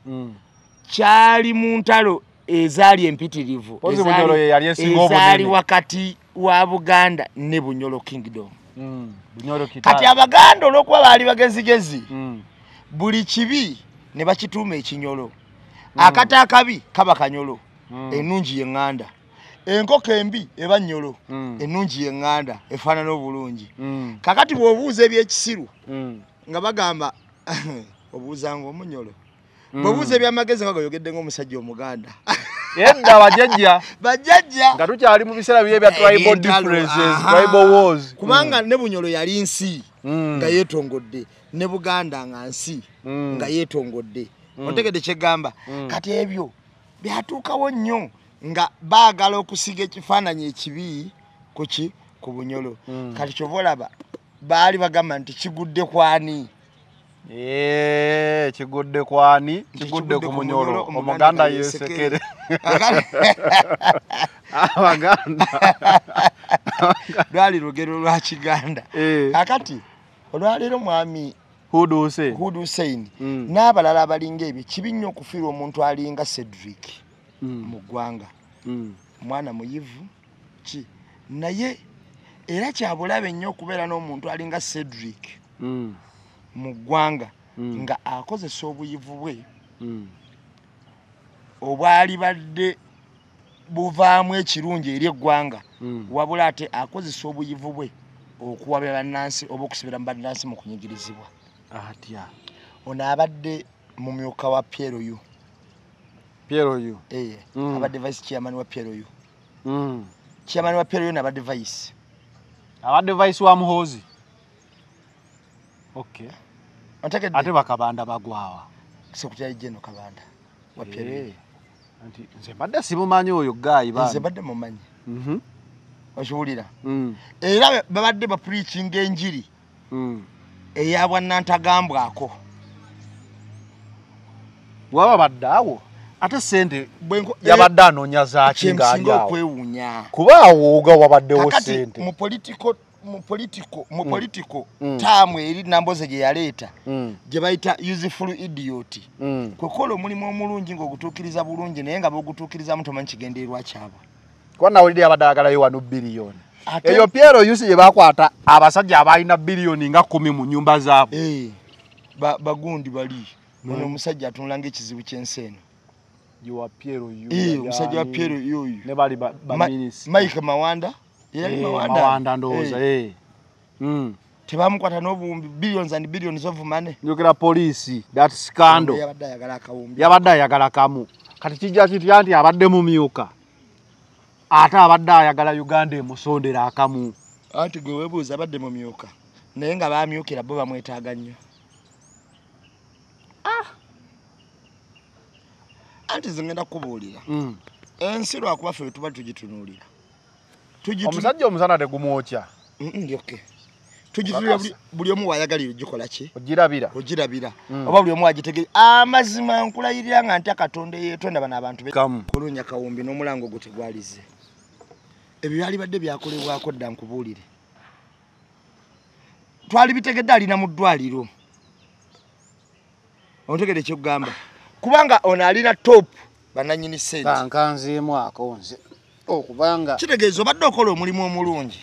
kyali mu ntalo ezaali empitirivu, ezaali wakati wa Buganda ne Bunyolo Kingdom. Kati Abaganda olw'okuba baali bagezigezi, buli kibi ne bakituuma ekinyolo. Akata akabi kaba kanyolo, ennungi y'eŋŋanda. Enkoko embi eba nnyolo, ennungi y'eŋŋanda efaanana obulungi. Kakati bw'obuuza ebyekisiru, nga bagamba obuuzanga Omunyolo. Bw'obuuza ebyamagezi nga goyogedde ng'omusajja Omuganda. Edda bajjajja. Bajjajja. Nga tukyali mu biseera bye ebya tribal differences, tribal wars. Kubanga ne Bunyolo yali nsi nga yeetongodde, ne Buganda nga nsi nga yeetongodde. Ontegedde kyegamba. Kati ebyo byatuukawo nnyo nga baagala okusiga ekifaananyi ekibi kuki ku Bunyolo. Kati ky'ova olaba baali bagamba nti kigudde kwani? Kigudde kwani? Kigudde ku Munyolo, Omuganda yesekere. Abaganda. Lwali lugero lwa Kiganda. Kakati olwaleero mwami Hudu Hussein, Hudu Hussein n'abalala abalinga ebyo, kibi nnyo okufiirwa omuntu alinga Cedric mu ggwanga. Mwana muyivu ki, naye era kyabulabe nnyo okubeera n'omuntu alinga Cedric mu ggwanga nga akozesa obuyivu bwe obwali badde buvaamu ekirungi eri eggwanga, wabula ate akozesa obuyivu bwe okuwabya bannansi oba okusibira mu bannansi mu kunyigirizibwa. Atya? Ono abadde mumyuka wa PLU. PLU? Abadde vice chairman wa PLU. Chairman wa PLU n'abadde vice. Abadde vice wa Muhoozi. Okay. Ate bakabanda bagwawa. Secretary General Kabanda wa PLU. Anti nze mbadde simumanyi oyo guy bana. Nze mbadde mumanyi. Okiwulira? Era babadde ba preaching enjiri. Eya bwannantagambwako. Bwaba badde awo ate sente yabadde anoonya zaaki ng'ali awo. Okwewuunya. Kuba awooga wabaddewo sente. Mu political taamu eri Namboze gye yaleeta gye bayita useful idiot. Kwekola omulimu omulungi ng'ogutuukiriza bulungi naye nga bw'ogutuukirizamu tomanyi kigendererwa kyabwe. Kuba nawulidde yabadde ayagalayo wano biliyoni. Eyo PLU gye bakwata abasajja abalina biliyoni nga 10 mu nnyumba zaabwe. Bagundi bali. Ono omusajja atunula ng'ekizibu ky'ensi eno. Wa PLU. Omusajja wa PLU oyo. Ne bali ba minisita. Mike Mawanda. Yali Mawanda. Mawanda ndowooza. Tebamukwata n'obuwumbi, billions and billions of money. Njogera poliisi, that scandal. Yabadde ayagala akawumbi. Yabadde ayagala kamu. Kati kijja kitya nti abadde mumyuka. Ate abadde ayagala Uganda emusondera akamu. Anti gwe weebuuza abadde mumyuka. Naye nga baamyukira bo bamwetaaga nnyo. Anti nze ngenda kukubuulira. Ensi lwakuba ffe tuba tugitunuulira. Omusajja omusana tegumwokya. Okay. Tugitunuulira buli omu waayagalira ogikola ki? Ogirabira. Ogirabira. Oba buli omu agitegere. Amazima nkulayirira nga ntya Katonda eyeetonda bano abantu kunoonya kawumbi n'omulango ogwo tegwalize. Ebyo byalibadde byakolebwako dda nkubuulire. Twali bitegedde alina mu ddwaliro. Ontegedde ky'okugamba. Kubanga ono alina top bannannyini ssente. Kankanzeemu ako nze. Okubanga kitegeeza obadde okola omulimu omulungi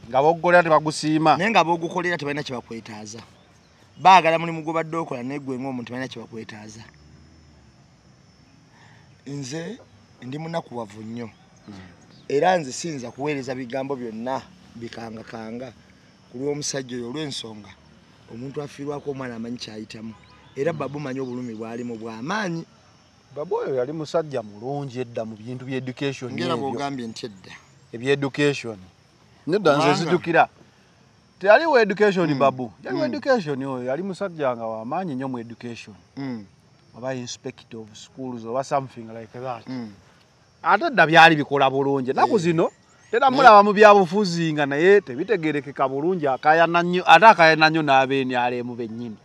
nga b'ogukolera tebagusiima, naye nga b'ogukolera tebalina kye bakwetaaza. Baagala mulimu gw'obadde okola naye ggwe ng'omuntu tebalina kye bakwetaaza. Nze ndi munakuwavu nnyo era nze siyinza kuweereza bigambo byonna bikangakanga ku lw'omusajja oyo olw'ensonga omuntu afiirwako omwana amanyi ky'ayitamu era Babu manyi obulumi bw'alimu bw'amaanyi. Babu oyo yali musajja mulungi edda mu bintu bya education. Ngera bw'ogambye nti edda eby'education. Nedda nze nzijukira Teyaliwo education babu. Yaliwo education oyo, yali musajja nga wamaanyi nnyo mu education. Oba inspector of schools oba something like that. Ate dda byali bikola bulungi. Ennaku zino tera mulaba mu byabufuzi nga naye tebitegerekeka bulungi, akayana nnyo, ate akayana nnyo n'ab'NRM bennyini.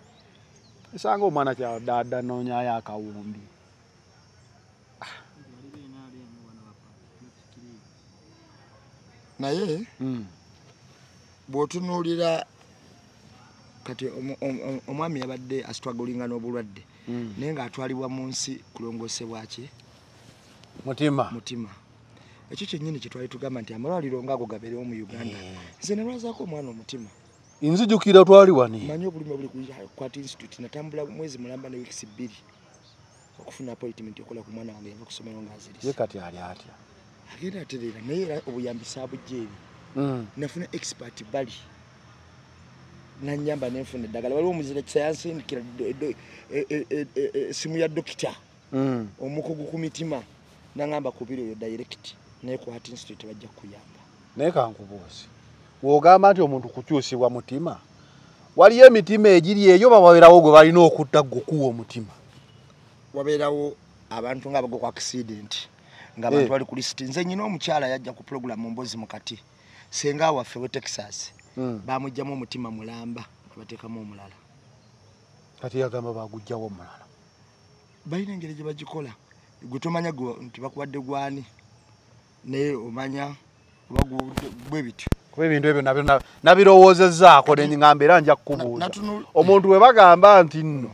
Esanga omwana kyaddaadda noonyayo akawumbi. Naye bw'otunuulira kati omwami yabadde asitwagulinga n'obulwadde naye ng'atwalibwa mu nsi kulongoosebwa ki? Mutima. Mutima. Ekyo kyennyini kye twali tugamba nti amalwaliro ng'ago gabeerewo mu Uganda. Nze nalwazaako omwana omutima. Nzijukira twali wano. Manyi obulumi obuli ku Kwat Institute, natambula mwezi mulamba ne weeks 2 okufuna appointment okola ku mwana wange yava ku ssomero ng'azirise. Ye kati ali atya? Agenda atereera naye era obuyambi saabujja eri. Nafuna expert bali nanyamba nenfuna eddagala. Waliwo omuzira kisayansindikira essimu ya dokita omukugu ku mitima nangamba kubira oyo direct naye ku Heart Institute bajja kukuyamba. Naye kankubuuze, bw'ogamba nti omuntu kukyusibwa mutima, waliyo emitima egiri eyo bawabeerawo gwe balina okutta gukuwa omutima? Wabeerawo abantu nga bagwa ku accident ng'abantu bali ku list. Nze nyina omukyala yajja ku program Mbozi Mukati, senga waffe we Texas, bamuggyamu omutima mulamba bateekamu omulala. Kati yagamba baguggyawo omulala. Balina engeri gye bagikola, gwe tomanya nti bakuwadde gwani, naye omanya oba bwe bityo. Kuba ebintu ebyo nabyo nabirowoozezzaako ne ngamba era nja kukubuuza. Omuntu bwe bagamba nti nno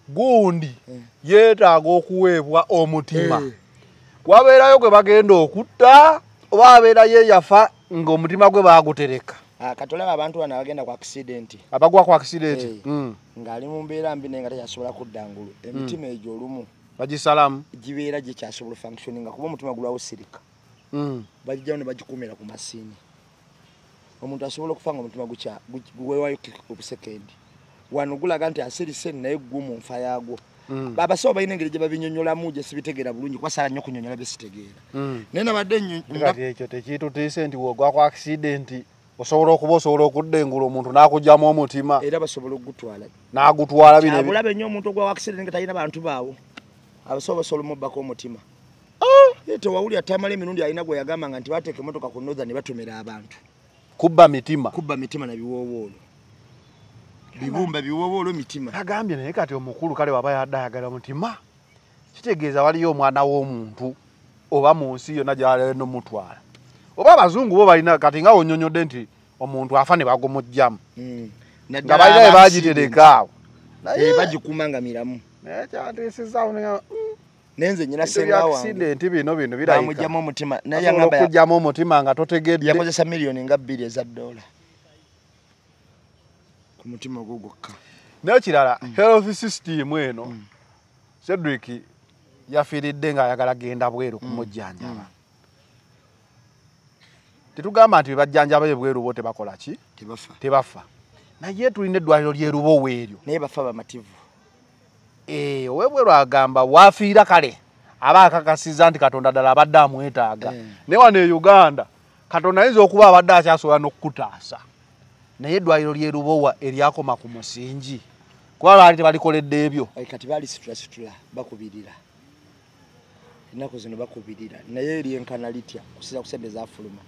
gundi yeetaaga okuweebwa omutima, wabeerayo gwe bagenda okutta oba abeerayo eyafa ng'omutima gwe baagutereka? Kati olaba abantu bano abagenda ku accident, abagwa ku accident ng'ali mu mbeera mbi naye nga takyasobola kudda ngulu, emitima egyo olumu bagisalamu, gibeera gikyasobola functioninga kuba omutima gulwawo sirika. Bagijjawo ne bagikuumira ku masiini. Omuntu asobola okufa nga omutima guweewayo obusekendi. Wano gulaga nti asirise naye gumu nfa yaagwo. Abasawo balina engeri gye babinnyonnyolamu gye sibitegeera bulungi, kuba saala nnyo kunnyonnyola bye sitegeera. Naye nabadde kati ekyo tekituutiise nti bw'ogwa ku accident osobola okuba osobola okudda engulu omuntu n'akugyamu omutima, era basobola okugutwala n'agutwala bino. Kyabulabe nnyo omuntu ogwa accident nga talina bantu baawo, abasawo basobola omubbako omutima. Ye tewawulira tamala emirundi alina gwe yagambanga nti bateeka emmotoka ku Northern ne batomera abantu. Kubba mitima. Kubba mitima na biwoowoolo. Bibumba biwoowoolo mitima. Agambye naye kati omukulu kale waba yadde ayagala mutima, kitegeeza waliyo omwana w'omuntu oba mu nsi yonna gy'alina omutwala. Oba abazungu bo balina kati nga wonnyonnyodde nti omuntu afa ne bagumuggyamu. Nga balina bye bagitereka awo. Naye bagikuuma nga miramu. Naye kyantiisizaawo ne Naye nze nnyina ssenga wange. Accident bino bino birayika. Bamuggyamu omutima. Naye yangamba okuggyamu omutima nga totegedde. Yakozesa miliyoni nga 2 eza dola ku mutima ogwo gwokka. Naye kirala, health system eno, Cedric yafiiridde ng'ayagala genda bweru kumujjanjaba. Tetugamba nti bebajjanjaba ebweru bo tebakola ki? Tebafa. Tebafa. Naye tulina eddwaliro ly'e Lubowa eryo. Naye bafa bamativu. Ow'ebweru agamba wafiira kale aba akakasizza nti Katonda ddala abadde amwetaaga. Naye wano e Uganda Katonda ayinza okuba abadde akyasobola n'okukutaasa. Naye eddwaliro ly'e Lubowa eryakoma ku musingi kuba baali tebalikoledde ebyo. Kati baalisitulasitula bakubirira. Ennaku zino bakubirira naye eryenkana litya kusinza ku ssente zaafuluma.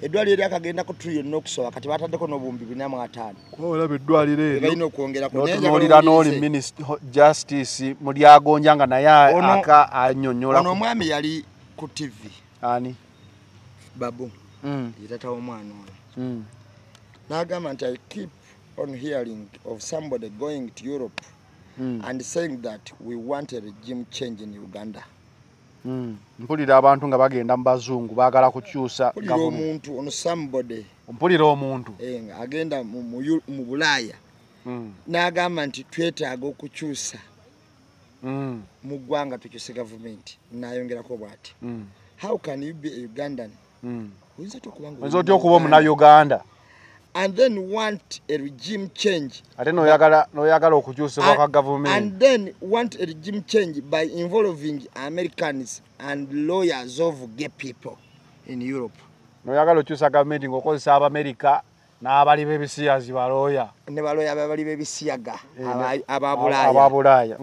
Eddwaliro eryakagendako tuli yonna okusoba kati bataddeko n'obuwumbi 450. Kuba olaba eddwaliro eryo balina okwongerako. N'otunuulira n'oli Minisita Justice Mulyagonja nga naye aka annyonnyola. Ono omwami yali ku TV. Ani? Babu. Ye taata w'omwana ono. N'agamba nti I keep on hearing of somebody going to Europe and saying that we want a regime change in Uganda. Mpulira abantu nga bagenda mu bazungu baagala kukyusa gavumenti. Omuntu ono somebody. Mpulira omuntu. Agenda mu Bulaaya. N'agamba nti twetaaga okukyusa mu ggwanga tukyuse gavumenti. N'ayongerako bw'ati. How can you be a Ugandan? Oyinza otya okuba omunnayuganda? And then want a regime change. Ate n'oyagala okukyusibwa kwa gavumenti. And then want a regime change by involving Americans and lawyers of gay people in Europe. N'oyagala okukyusa gavumenti ng'okozesa Abamerika N'abali b'ebisiyazi balooya. Ne balooya abali b'ebisiyaga aba Bulaaya.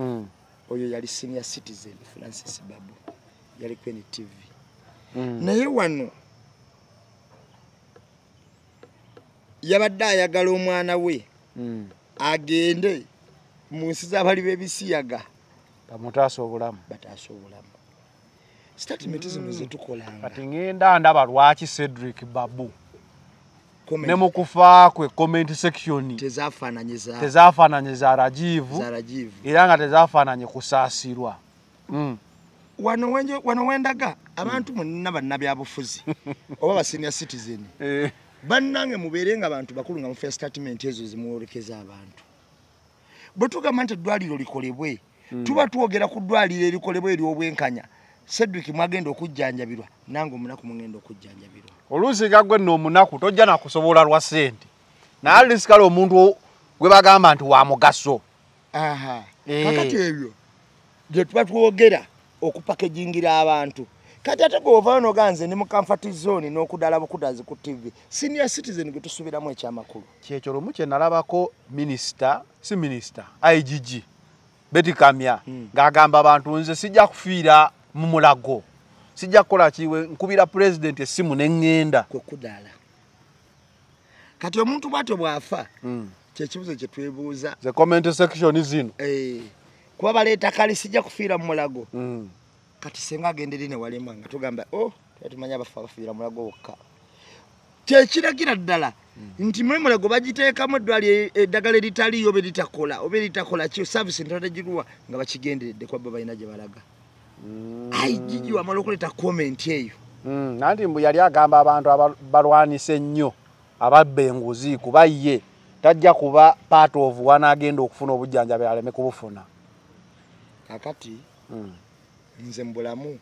Oyo yali senior citizen Francis Babu, yali ku NTV. Naye wano yabadde ayagala omwana we agende mu nsi z'abali b'ebisiyaga bamutaasa obulamu. Bataasa obulamu. Statement zino zetukolanga. Kati ngenda ndaba lwaki Cedric Babu ne mu kufa kwe comment section tezafaananye za Rajivu era nga tezafaananye kusaasirwa. Wano wendaga abantu mwenna bannabyabufuzi oba ba senior citizen bannange mubeere nga abantu bakulu nga mufe statement ezo zimwolekeza abantu. Bwe tugamba nti eddwaliro likolebwe, tuba twogera ku ddwaliro erikolebwe ery'obwenkanya. Cedric mwagenda okujjanjabirwa nange omunaku mugenda okujjanjabirwa. Oluusi nga gwe nno omunaku tojja nakusobola lwa ssente, naye oluusi kale omuntu gwe bagamba nti wa mugaso. Kakati ebyo bye tuba twogera okupakejingira abantu. Kati ate bw'ovaayo n'ogamba nze ndi mu comfort zone n'okudala bukudazi ku TV, senior citizen gwe tusuubiramu ekyamakulu. Kyekyo lumu kye nalabako minisita, si minisita, IGG Betty Kamya ng'agamba abantu nze sijja kufiira mu Mulago, sijja kukola kiwe, nkubira pulezidenti essimu ne ŋŋenda. Kwe kudaala. Kati omuntu bw'atyo bw'afa, kyekibuzo kye twebuuza. Ze comment section zino. Kuba baleeta kale sijja kufiira mu Mulago. Kati senga agenda eri ne walema nga tugamba oh tumanyi abafa bafiira Mulago wokka. Kyekiragira ddala nti mwe Mulago bagiteekamu eddwaliro eddagala eritaliiyo oba eritakola oba eritakola ki service endala giruwa nga bakigenderedde kuba bo balina gye balaga. IGG wamala okuleeta comment eyo. Nanti mbu yali agamba abantu balwanise ennyo ababba enguzi kuba ye tajja kuba part of wanaagenda okufuna obujjanjabi aleme kubufuna. Kakati nze mu bulamu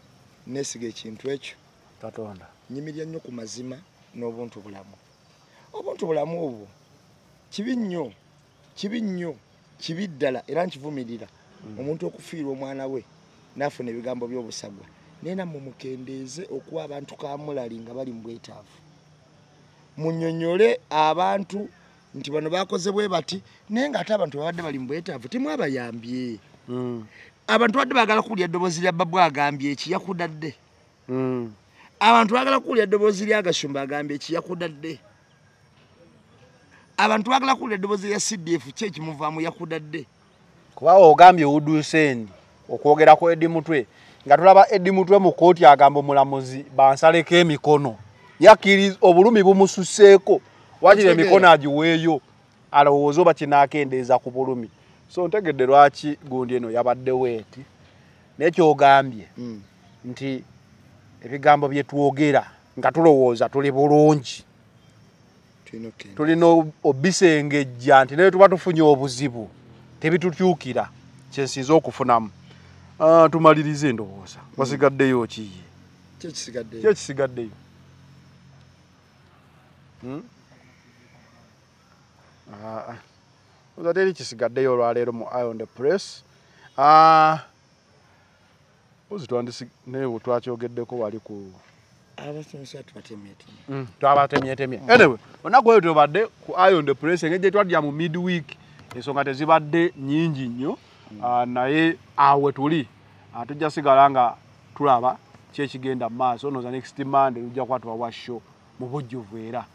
neesiga ekintu ekyo. Katonda. Nyimirira nnyo ku mazima n'obuntu bulamu. Obuntu bulamu obwo kibi nnyo, kibi nnyo, kibi ddala era nkivumirira. Omuntu okufiirwa omwana we n'afuna ebigambo by'obusagwa. Naye nammwe mukendeeze okuwa abantu kamulali nga bali mu bwetaavu. Munnyonnyole abantu nti bano bakoze bwe bati, naye ng'ate abantu babadde bali mu bwetaavu temwabayambye. Abantu badde baagala kuwulira eddoboozi lya Babu agambye eki yakudadde. Abantu baagala kuwulira eddoboozi lya Gashumba agambye eki yakudadde. Abantu baagala kuwulira eddoboozi lya CDF ki ekimuvaamu yakudadde. Kuba ogambye Hussein okwogera ku Eddie Mutwe nga tulaba Eddie Mutwe mu kkooti agamba omulamuzi bansaleko emikono, yakkiriza obulumi bumususseeko, wakiri emikono agiweeyo alowooza oba kinaakendeeza ku bulumi. So ntegedde lwaki gundi eno yabaddewo eti, naye ky'ogambye nti ebigambo bye twogera nga tulowooza tuli bulungi, tulina obisengejja nti naye tuba tufunye obuzibu tebitutyukira, kyensinza okufunamu. Tumalirize endowooza, wasigaddeyo ki? Ki ekisigaddeyo? Ki ekisigaddeyo? Teri kisigaddeyo olwaleero mu Eye on the Press. Naye twakyogeddeko wali ku abasomesa tubatemyetemye. Twabatemyetemye. Anyway, olunaku olwo tubadde ku Eye on the Press engeri gye twadya mu midweek ensonga tezibadde nnyingi nnyo, naye awo tuli tujja sigala nga tulaba ki ekigenda mu maaso. Noza next Monday tujja kuba tubawa show mu bujjuvu era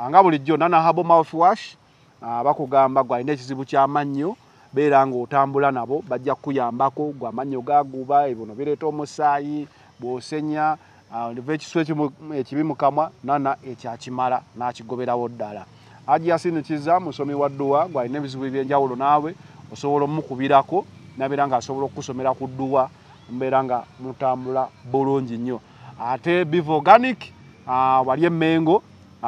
nga bulijjo Nana Herbal mouthwash bakugamba gwe alina ekizibu ky'amannyo beera ng'otambula nabo bajja kukuyambako, gwe amannyo gaguba ebino bireeta omusaayi bw'osenya oliva ekisu ekibi mu kamwa Nana ekyakimala n'akigoberawo ddala. Haji Yasin Kiza musomi wa dduwa, gwe alina ebizibu eby'enjawulo naawe osobola omukubirako nabeera ng'asobola okukusomera ku dduwa mbeera nga mutambula bulungi nnyo. Ate Biva Organic wali e Mengo,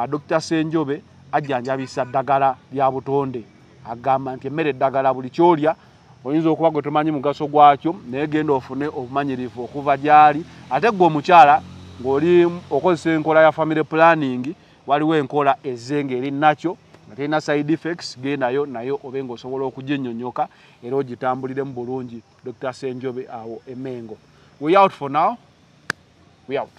Dr. Senjobe ajjanjabisa ddagala lya butonde, agamba nti emmere eddagala buli ky'olya oyinza okuba gwe tomanyi mugaso gwakyo, naye genda ofune obumanyirivu okuva gy'ali. Ate gwe omukyala ng'oli okozesa enkola ya family planning, waliwo enkola ezze ng'eri nakyo nga terina side effects, gendayo nayo obe ng'osobola okuginnyonnyoka era ogitambuliremu bulungi. Dr. Senjobe awo e Mengo. We out for now. We out.